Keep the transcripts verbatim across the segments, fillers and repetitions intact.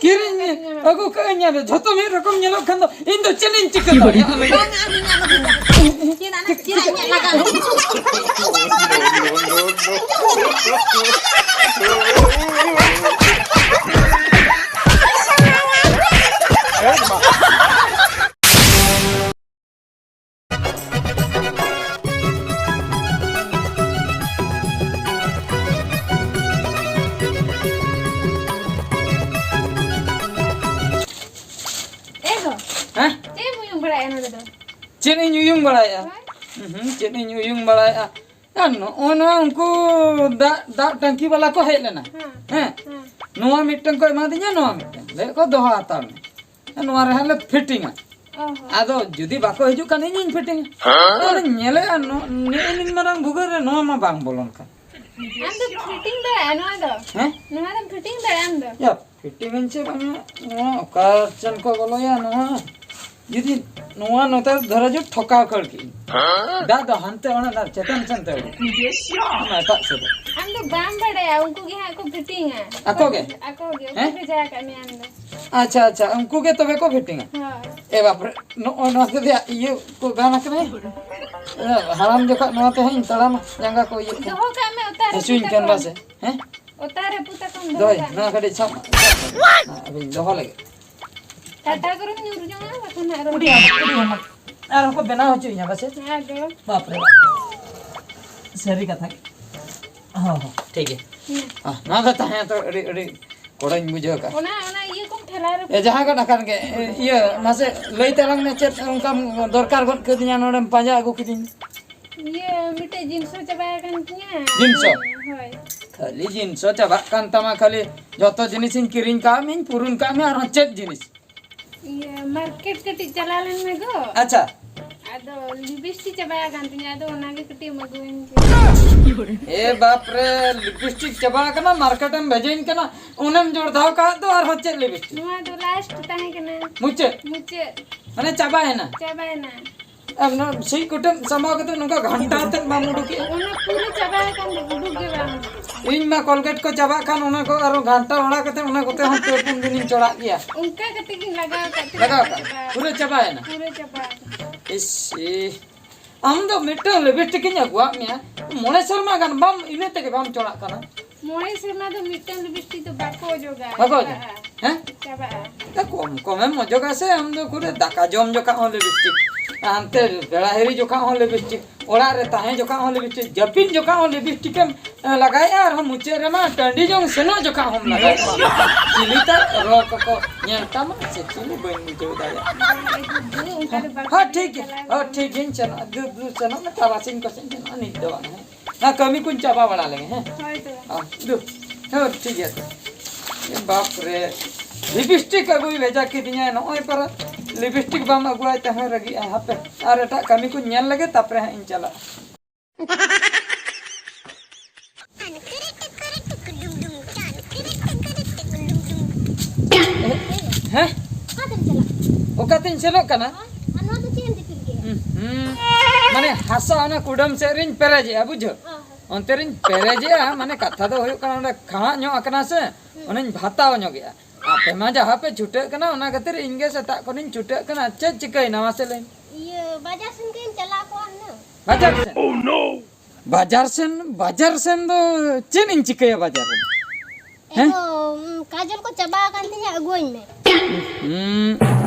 ᱠᱤᱨᱤᱧ ᱟᱹᱜᱩ ᱠᱟᱜ ᱟᱹᱧ, ᱟᱫᱚ ᱡᱷᱚᱛᱚ ᱢᱤᱫ ᱨᱚᱠᱚᱢ ᱧᱮᱞᱚᱜ ᱠᱷᱟᱱ ᱫᱚ ᱤᱧ ᱫᱚ ᱪᱮᱫ ᱤᱧ ᱪᱤᱠᱟᱹ ᱫᱟᱲᱮᱭᱟᱜᱼᱟ? ᱪᱮᱫᱟᱜ ᱪᱮᱫᱟᱜ ᱤᱧᱟᱹᱜ ᱞᱟᱜᱟᱣ? ᱮ ᱜᱚ, ᱦᱮᱸ? ᱪᱮᱫ ᱮᱢ ᱩᱭᱩᱝ ᱵᱟᱲᱟᱭᱮᱫᱼᱟ ᱱᱚᱰᱮ ᱫᱚ? ᱪᱮᱫ ᱤᱧ ᱩᱭᱩᱝ ᱵᱟᱲᱟᱭᱮᱫᱼᱟ? ᱦᱳᱭ᱾ ᱦᱩᱸ, ᱪᱮᱫ ᱤᱧ ᱩᱭᱩᱝ ᱵᱟᱲᱟᱭᱮᱫᱼᱟ? ᱟᱨ ᱱᱚᱜᱼᱚ ᱱᱚᱣᱟ ᱩᱱᱠᱩ ᱫᱟᱜ, ᱫᱟᱜ ᱴᱟᱝᱠᱤ ᱵᱟᱞᱟ ᱠᱚ ᱦᱮᱡ ᱞᱮᱱᱟ᱾ ᱦᱮᱸ, ᱦᱮᱸ? ᱦᱮᱸ᱾ ᱱᱚᱣᱟ ᱢᱤᱫᱴᱟᱝ ᱠᱚ ᱮᱢᱟᱫᱤᱧᱟ, ᱱᱚᱣᱟ ᱢᱤᱫᱴᱟᱝ᱾ ᱞᱟᱹᱭᱮᱫ ᱠᱚ, "ᱫᱚᱦᱚ ᱦᱟᱛᱟᱲ ᱢᱮ, ᱱᱚᱣᱟ ᱨᱮ ᱦᱟᱸᱜ ᱞᱮ ᱯᱷᱤᱴᱤᱝᱟ᱾" ᱚ ᱦᱚᱸ᱾ ᱟᱫᱚ ᱡᱩᱫᱤ ᱵᱟᱠᱚ ᱦᱤᱡᱩᱜ ᱠᱷᱟᱱ, ᱤᱧᱤᱧ ᱯᱷᱤᱴᱤᱝᱟ᱾ ᱦᱮᱸ? ᱟᱫᱚᱧ ᱧᱮᱞᱮᱜᱼᱟ, ᱱᱚ-, ᱱᱤᱜᱼᱤ ᱱᱤᱱ ᱢᱟᱨᱟᱝ ᱵᱷᱩᱜᱟᱹᱜ ᱨᱮ ᱱᱚᱣᱟ ᱢᱟ ᱵᱟᱝ ᱵᱚᱞᱚᱱ ᱠᱟᱱ᱾ ᱟᱢ ᱫᱚ ᱯᱷᱤᱴᱤᱝ ᱫᱟᱲᱮᱭᱟᱜᱼᱟ ᱱᱚᱣᱟ ᱫᱚ? ᱦᱮᱸ? ᱱᱚᱣᱟ ᱫᱚᱢ ᱯᱷᱤᱴᱤᱝ ᱫᱟᱲᱮᱭᱟᱜᱼᱟ ᱟᱢ ᱫᱚ? ᱭᱟ, ᱯᱷᱤᱴᱤᱝ ᱟᱹᱧ ᱪᱮ ᱵᱟᱝᱟ, ᱱᱚᱣᱟ ᱚᱠᱟ ᱥᱮᱱ ᱠᱚ ᱵᱚᱞᱚᱭᱟ ᱱᱚᱣᱟ? ᱡᱩᱫᱤ ᱱᱚᱣᱟ ᱱᱚᱛᱮ ᱫᱷᱚᱨᱚ ᱡᱩ ᱴᱷᱚᱠᱟᱣ ᱠᱷᱟᱹᱲ ᱠᱮᱜᱼᱟᱹᱧ᱾ ᱦᱮᱸ? ᱫᱟᱜ ᱫᱚ ᱦᱟᱱᱛᱮ ᱚᱱᱟ ᱫᱟᱜ ᱪᱮᱛᱟᱱ ᱥᱮᱱ ᱛᱮ ᱩᱰᱩᱠ᱾ ᱚᱱᱟ ᱮᱴᱟᱜ ᱥᱮᱫ ᱨᱮ᱾ ᱟᱢ ᱫᱚ ᱵᱟᱢ ᱵᱟᱲᱟᱭᱟ, ᱩᱱᱠᱩ ᱜᱮ ᱦᱟᱸᱜ ᱠᱚ ᱯᱷᱤᱴᱤᱝᱟ᱾ ᱟᱠᱚ ᱜᱮ? ᱟᱠᱚ ᱜᱮ, ᱚᱠᱚᱭ ᱦᱮᱸ? ᱵᱷᱮᱡᱟ ᱟᱠᱟᱫ ᱢᱮᱭᱟ ᱟᱢ ᱫᱚ? ᱟᱪᱪᱷᱟ, ᱟᱪᱪᱷᱟ, ᱩᱱᱠᱩ ᱜᱮ ᱛᱚᱵᱮ ᱠᱚ ᱯᱷᱤᱴᱤᱝᱟ᱾ ᱦᱳᱭ᱾ ᱮ ᱵᱟᱯᱨᱮ, ᱱᱚᱜᱼᱚᱭ ᱱᱚᱣᱟ ᱛᱮᱫᱚ ᱤᱭᱟᱹ ᱠᱚ ᱜᱟᱱ ᱟᱠᱟᱱᱟ᱾ ᱮ, ᱦᱟᱲᱟᱢ ᱡᱚᱠᱷᱚᱱ ᱱᱚᱣᱟ ᱛᱮᱦᱚᱸᱧ ᱛᱟᱲᱟᱢᱟ, ᱡᱟᱸᱜᱟ ᱠᱚ ᱤᱭᱟᱹᱜ ᱠᱟᱱᱟ᱾ ᱫᱚᱦᱚ ᱠᱟᱜ ᱢᱮ, ᱚᱛᱟ ᱨᱮ ᱦᱟᱹᱥᱩᱧ ᱯᱩᱛᱟᱹ ᱠᱟᱱ ᱠᱚ᱾ ᱵᱟᱥᱮ, ᱦᱮᱸ? ᱚᱛᱟ ᱨᱮ ᱯᱩᱛᱟᱹ ᱠᱚᱢ ᱫᱚᱦᱚ ᱫᱚᱦᱚᱭ, ᱠᱟᱜ ᱢᱮ᱾ ᱱᱚᱣᱟ ᱠᱟᱹᱴᱤᱡ ᱥᱟᱵ ᱢᱮ, ᱥᱟᱵ ᱢᱮ᱾ ᱦᱮᱸ, ᱟᱫᱚᱧ ᱫᱚᱦᱚ ᱞᱮᱜᱮ᱾ ᱴᱟᱴᱟ ᱠᱚᱨᱮᱢ ᱧᱩᱨ ᱡᱚᱝᱟ, ᱵᱟᱠᱷᱟᱱ ᱟᱨᱚ ᱩᱰᱤ ᱦᱚᱸ, ᱩᱰᱤ ᱦᱚᱸ᱾ ᱟᱨᱦᱚᱸ ᱠᱚ ᱵᱮᱱᱟᱣ ᱦᱚᱪᱚᱭᱤᱧᱟ ᱯᱟᱥᱮ? ᱟᱫᱚ᱾ ᱵᱟᱯ ᱨᱮ ᱵᱟᱯ᱾ ᱥᱟᱹᱨᱤ ᱠᱟᱛᱷᱟ ᱜᱮ᱾ ᱦᱚᱸ, ᱦᱚᱸ, ᱴᱷᱤᱠ ᱜᱮᱭᱟ᱾ ᱦᱮᱸ᱾ ᱦᱚᱸ, ᱱᱚᱣᱟ ᱫᱚ ᱛᱟᱦᱮᱸ ᱛᱚ ᱟᱹᱰᱤ, ᱟᱹᱰᱤ ᱠᱚᱲᱟᱧ ᱵᱩᱡᱷᱟᱹᱣ ᱠᱟᱜ᱾ ᱚᱱᱟ, ᱚᱱᱟ ᱤᱭᱟᱹ ᱠᱚᱢ ᱴᱷᱮᱞᱟᱣ ᱨᱮ ᱮ, ᱡᱟᱦᱟᱸ ᱜᱮ ᱱᱟᱠᱷᱟᱱ ᱜᱮ, ᱮ, ᱤᱭᱟᱹ, ᱢᱟᱥᱮ ᱞᱟᱹᱭ ᱛᱟᱞᱟᱝ ᱢᱮ, ᱪᱮᱫ ᱚᱱᱠᱟᱢ ᱫᱚᱨᱠᱟᱨ ᱜᱚᱫ ᱠᱟᱹᱫᱤᱧᱟ, ᱱᱚᱰᱮᱢ ᱯᱟᱸᱡᱟ ᱟᱹᱜᱩ ᱠᱤᱫᱤᱧ? ᱤᱭᱟᱹ, ᱢᱤᱫᱴᱮᱡ ᱡᱤᱱᱥᱚ ᱪᱟᱵᱟ ᱟᱠᱟᱱ ᱛᱤᱧᱟᱹ᱾ ᱡᱤᱱᱥᱚ? ᱦᱳᱭ᱾ ᱠᱷᱟᱹᱞᱤ ᱡᱤᱱᱥᱚ ᱪᱟᱵᱟᱜ ᱠᱟᱱ ᱛᱟᱢᱟ, ᱠᱷᱟᱹᱞᱤ ᱡᱚᱛᱚ ᱡᱤᱱᱤᱥᱤᱧ ᱠᱤᱨᱤᱧ ᱠᱟᱜ ᱢᱮᱧ, ᱯᱩᱨᱩᱱ ᱠᱟᱜ ᱢᱮ, ᱟᱨᱦᱚᱸ ᱪᱮᱫ ᱡᱤᱱᱤᱥ? ᱤᱭᱟᱹ, ᱢᱟᱨᱠᱮᱴ ᱠᱟᱹᱴᱤᱡ ᱪᱟᱞᱟᱣ ᱞᱮᱱ ᱢᱮ ᱜᱚ᱾ ᱟᱪᱪᱷᱟ᱾ ᱟᱫᱚ ᱞᱤᱯᱤᱥᱴᱤᱠ ᱪᱟᱵᱟ ᱟᱠᱟᱱ ᱛᱤᱧᱟᱹ, ᱟᱫᱚ ᱚᱱᱟᱜᱮ ᱠᱟᱹᱴᱤᱡ ᱮᱢ ᱟᱹᱜᱩᱣᱟᱹᱧ ᱠᱮᱭᱟ᱾ ᱮ ᱵᱟᱯ ᱨᱮ, ᱞᱤᱯᱤᱥᱴᱤᱠ ᱪᱟᱵᱟ ᱟᱠᱟᱱᱟ, ᱢᱟᱨᱠᱮᱴ ᱮᱢ ᱵᱷᱮᱡᱟᱧ ᱠᱟᱱᱟ, ᱚᱱᱮᱢ ᱡᱚᱲ ᱫᱷᱟᱣ ᱠᱟᱜ ᱫᱚ, ᱟᱨᱦᱚᱸ ᱪᱮᱫ ᱞᱤᱯᱤᱥᱴᱤᱠ? ᱱᱚᱣᱟ ᱫᱚ ᱞᱟᱥᱴ ᱛᱟᱦᱮᱸ ᱠᱟᱱᱟ᱾ ᱢᱩᱪᱟᱹᱫ? ᱢᱩᱪᱟᱹᱫ᱾ ᱢᱟᱱᱮ ᱪᱟᱵᱟᱭᱮᱱᱟ? ᱪᱟᱵᱟᱭᱮᱱᱟ᱾ ᱟᱨ ᱱᱚᱣᱟ ᱥᱤ ᱠᱚᱴᱮᱢ ᱥᱟᱢᱵᱟᱣ ᱠᱟᱛᱮ ᱱᱚᱝᱠᱟ ᱜᱷᱟᱱᱴᱟ ᱟᱛᱮᱫ ᱵᱟᱢ ᱩᱰᱩᱠᱮᱜᱼᱟ? ᱚᱱᱟ ᱯᱩᱨᱟᱹ ᱪᱟᱵᱟ ᱟᱠᱟᱱ ᱫᱚ, ᱩᱰᱩᱠ ᱜᱮ ᱵᱟᱝ ᱩᱰᱩᱠᱚᱜ ᱠᱟᱱᱟ᱾ ᱤᱧ ᱢᱟ ᱠᱚᱞᱜᱮᱴ ᱠᱚ ᱪᱟᱵᱟᱜ ᱠᱷᱟᱱ ᱚᱱᱟ ᱠᱚ ᱟᱨᱚ ᱜᱷᱟᱱᱴᱟ ᱵᱟᱲᱟ ᱠᱟᱛᱮ ᱚᱱᱟ ᱠᱚᱛᱮ ᱦᱚᱸ ᱯᱮ ᱯᱩᱱ ᱫᱤᱱᱤᱧ ᱪᱚᱲᱟᱜ ᱜᱮᱭᱟ᱾ ᱚᱱᱠᱟ ᱠᱟᱛᱮ ᱜᱤᱧ ᱞᱟᱜᱟᱣ ᱟᱠᱟᱫ ᱛᱟᱦᱮᱸ᱾ ᱞᱟᱜᱟᱣ ᱟᱠᱟᱫ? ᱪᱟᱵᱟ᱾ ᱯᱩᱨᱟᱹ ᱪᱟᱵᱟᱭᱮᱱᱟ? ᱯᱩᱨᱟᱹ ᱪᱟᱵᱟ᱾ ᱤᱥ, ᱤ᱾ ᱟᱢ ᱫᱚ ᱢᱤᱫᱴᱟᱝ ᱞᱤᱯᱤᱥᱴᱤᱠ ᱤᱧ ᱟᱹᱜᱩᱣᱟᱫ ᱢᱮᱭᱟ, ᱢᱚᱬᱮ ᱥᱮᱨᱢᱟ ᱜᱟᱱ ᱵᱟᱢ, ᱤᱱᱟᱹ ᱛᱮᱜᱮ ᱵᱟᱢ ᱪᱚᱲᱟᱜ ᱠᱟᱱᱟ᱾ ᱢᱚᱬᱮ ᱥᱮᱨᱢᱟ ᱫᱚ ᱢᱤᱫᱴᱟᱝ ᱞᱤᱯᱤᱥᱴᱤᱠ ᱫᱚ ᱵᱟᱠᱚ ᱚᱡᱚᱜᱟ᱾ ᱵᱟᱠᱚ ᱚᱡᱚᱜᱟ? ᱪᱟᱵᱟᱜᱼᱟ᱾ ᱦᱮᱸ? ᱪᱟᱵᱟᱜᱼᱟ᱾ ᱮ, ᱠᱚᱢ ᱠᱚᱢᱮᱢ ᱚᱡᱚᱜᱟ ᱥᱮ, ᱟᱢ ᱫᱚ ᱠᱩᱨᱮ ᱫᱟᱠᱟ ᱡᱚᱢ ᱡᱚᱠᱷᱟᱜ ᱦᱚᱸ ᱞᱤᱯᱤᱥᱴᱤᱠ, ᱦᱟᱱᱛᱮ ᱵᱮᱲᱟ ᱦᱤᱨᱤ ᱡᱚᱠᱷᱟᱜ ᱦᱚᱸ ᱞᱤᱯᱤᱥᱴᱤᱠ, ᱚᱲᱟᱜ ᱨᱮ ᱛᱟᱦᱮᱸ ᱡᱚᱠᱷᱟᱜ ᱦᱚᱸ ᱞᱤᱯᱤᱥᱴᱤᱠ, ᱡᱟᱹᱯᱤᱫ ᱡᱚᱠᱷᱟᱜ ᱦᱚᱸ ᱞᱤᱯᱤᱥᱴᱤᱠᱮᱢ, ᱮ, ᱞᱟᱜᱟᱭᱮᱫᱼᱟ, ᱟᱨᱦᱚᱸ ᱢᱩᱪᱟᱹᱫ ᱨᱮᱢᱟ ᱴᱟᱺᱰᱤ ᱡᱚᱝ ᱥᱮᱱᱚᱜ ᱡᱚᱠᱷᱟᱜ ᱦᱚᱸᱢ ᱞᱟᱜᱟᱭᱮᱫᱼᱟ᱾ ᱪᱤᱞᱤ ᱛᱟᱨ ᱨᱚ ᱠᱚᱠᱚ ᱧᱮᱞ ᱛᱟᱢᱟ ᱥᱮ ᱪᱤᱞᱤ, ᱵᱟᱹᱧ ᱵᱩᱡᱷᱟᱹᱣ ᱫᱟᱲᱮᱭᱟᱜ ᱠᱟᱱᱟ᱾ ᱦᱚᱸ, ᱴᱷᱤᱠ ᱜᱮᱭᱟ, ᱦᱚᱸ, ᱴᱷᱤᱠ ᱜᱮᱧ ᱥᱮᱱᱚᱜᱼᱟ᱾ ᱫᱩ, ᱫᱩ, ᱥᱮᱱᱚᱜ ᱢᱮ, ᱛᱟᱨᱟᱥᱤᱧ ᱠᱚᱥᱮᱫ ᱥᱮᱱᱚᱜᱼᱟ, ᱱᱤᱛ ᱫᱚ ᱵᱟᱝ, ᱦᱮᱸ? ᱚᱱᱟ ᱠᱟᱹᱢᱤ ᱠᱚᱧ ᱪᱟᱵᱟ ᱵᱟᱲᱟ ᱞᱮᱜᱮ, ᱦᱮᱸ? ᱦᱳᱭ ᱛᱚᱵᱮ᱾ ᱚ, ᱫᱩ᱾ ᱦᱮᱸ, ᱴᱷᱤᱠ ᱜᱮᱭᱟ ᱛᱚ᱾ ᱮ ᱵᱟᱯ ᱨᱮ, ᱞᱤᱯᱤᱥᱴᱤᱠ ᱟᱹᱜᱩᱭ ᱵᱷᱮᱡᱟ ᱠᱤᱫᱤᱧᱟᱭ, ᱱᱚᱜᱼᱚᱭ ᱯᱟᱨᱟ ᱞᱤᱯᱤᱥᱴᱤᱠ ᱵᱟᱢ ᱟᱹᱜᱩᱣᱟᱭ ᱛᱟᱦᱮᱸ ᱨᱟᱹᱜᱤᱜᱼᱟᱭ᱾ ᱦᱟᱯᱮ, ᱟᱨ ᱮᱴᱟᱜ ᱠᱟᱹᱢᱤ ᱠᱚᱧ ᱧᱮᱞ ᱞᱮᱜᱮ, ᱛᱟᱯᱚᱨᱮ ᱦᱟᱸᱜ ᱤᱧ ᱪᱟᱞᱟᱜᱼᱟ᱾ ᱦᱮᱸ? ᱚᱠᱟᱛᱮᱢ ᱪᱟᱞᱟᱜ? ᱚᱠᱟᱛᱮᱧ ᱥᱮᱱᱚᱜ ᱠᱟᱱᱟ? ᱟᱨ ᱱᱚᱣᱟ ᱫᱚ ᱪᱮᱫ ᱮᱢ ᱫᱤᱯᱤᱞ ᱠᱮᱜᱼᱟ? ᱦᱩᱸ, ᱦᱩᱸ᱾ ᱢᱟᱱᱮ ᱦᱟᱥᱟ ᱚᱱᱟ ᱠᱩᱰᱟᱹᱢ ᱥᱮᱫ ᱨᱤᱧ ᱯᱮᱨᱮᱡᱮᱜᱼᱟ, ᱵᱩᱡᱷᱟᱹᱣ? ᱦᱚᱸ, ᱦᱚᱸ᱾ ᱚᱱᱛᱮ ᱨᱤᱧ ᱯᱮᱨᱮᱡᱮᱜᱼᱟ, ᱢᱟᱱᱮ ᱠᱟᱛᱷᱟ ᱫᱚ ᱦᱩᱭᱩᱜ ᱠᱟᱱᱟ ᱚᱸᱰᱮ ᱠᱷᱟᱲᱟᱜ ᱧᱚᱜ ᱟᱠᱟᱱᱟ ᱥᱮ, ᱦᱩᱸ᱾ ᱚᱱᱟᱧ ᱵᱷᱟᱛᱟᱣ ᱧᱚᱜᱮᱜᱼᱟ᱾ ᱟᱯᱮ ᱢᱟ ᱡᱟᱦᱟᱸ ᱯᱮ ᱪᱷᱩᱴᱟᱹᱜ ᱠᱟᱱᱟ, ᱚᱱᱟ ᱠᱷᱟᱹᱛᱤᱨ ᱤᱧ ᱜᱮ ᱥᱮᱛᱟᱜ ᱠᱷᱚᱱᱤᱧ ᱪᱷᱩᱴᱟᱹᱜ ᱠᱟᱱᱟ᱾ ᱪᱮᱫ ᱪᱤᱠᱟᱹᱭᱮᱱᱟ ᱢᱟᱥᱮ ᱞᱟᱹᱭ ᱢᱮ? ᱤᱭᱟᱹ, ᱵᱟᱡᱟᱨ ᱥᱮᱱ ᱜᱤᱧ ᱪᱟᱞᱟᱣ ᱠᱚᱜᱼᱟ ᱦᱩᱱᱟᱹᱝ᱾ ᱵᱟᱡᱟᱨ ᱥᱮᱱ? ᱵᱟᱡᱟᱨ ᱥᱮᱱ, ᱵᱟᱡᱟᱨ ᱥᱮᱱ ᱫᱚ ᱪᱮᱫ ᱤᱧ ᱪᱤᱠᱟᱹᱭᱟ ᱵᱟᱡᱟᱨ ᱨᱮ? ᱦᱮᱸ? ᱮ ᱜᱳ, ᱩᱸ, ᱠᱟᱡᱚᱞ ᱠᱚ ᱪᱟᱵᱟ ᱟᱠᱟᱱ ᱛᱤᱧᱟ, ᱟᱹᱜᱩᱣᱟᱹᱧ ᱢᱮ᱾ ᱦᱩᱸ,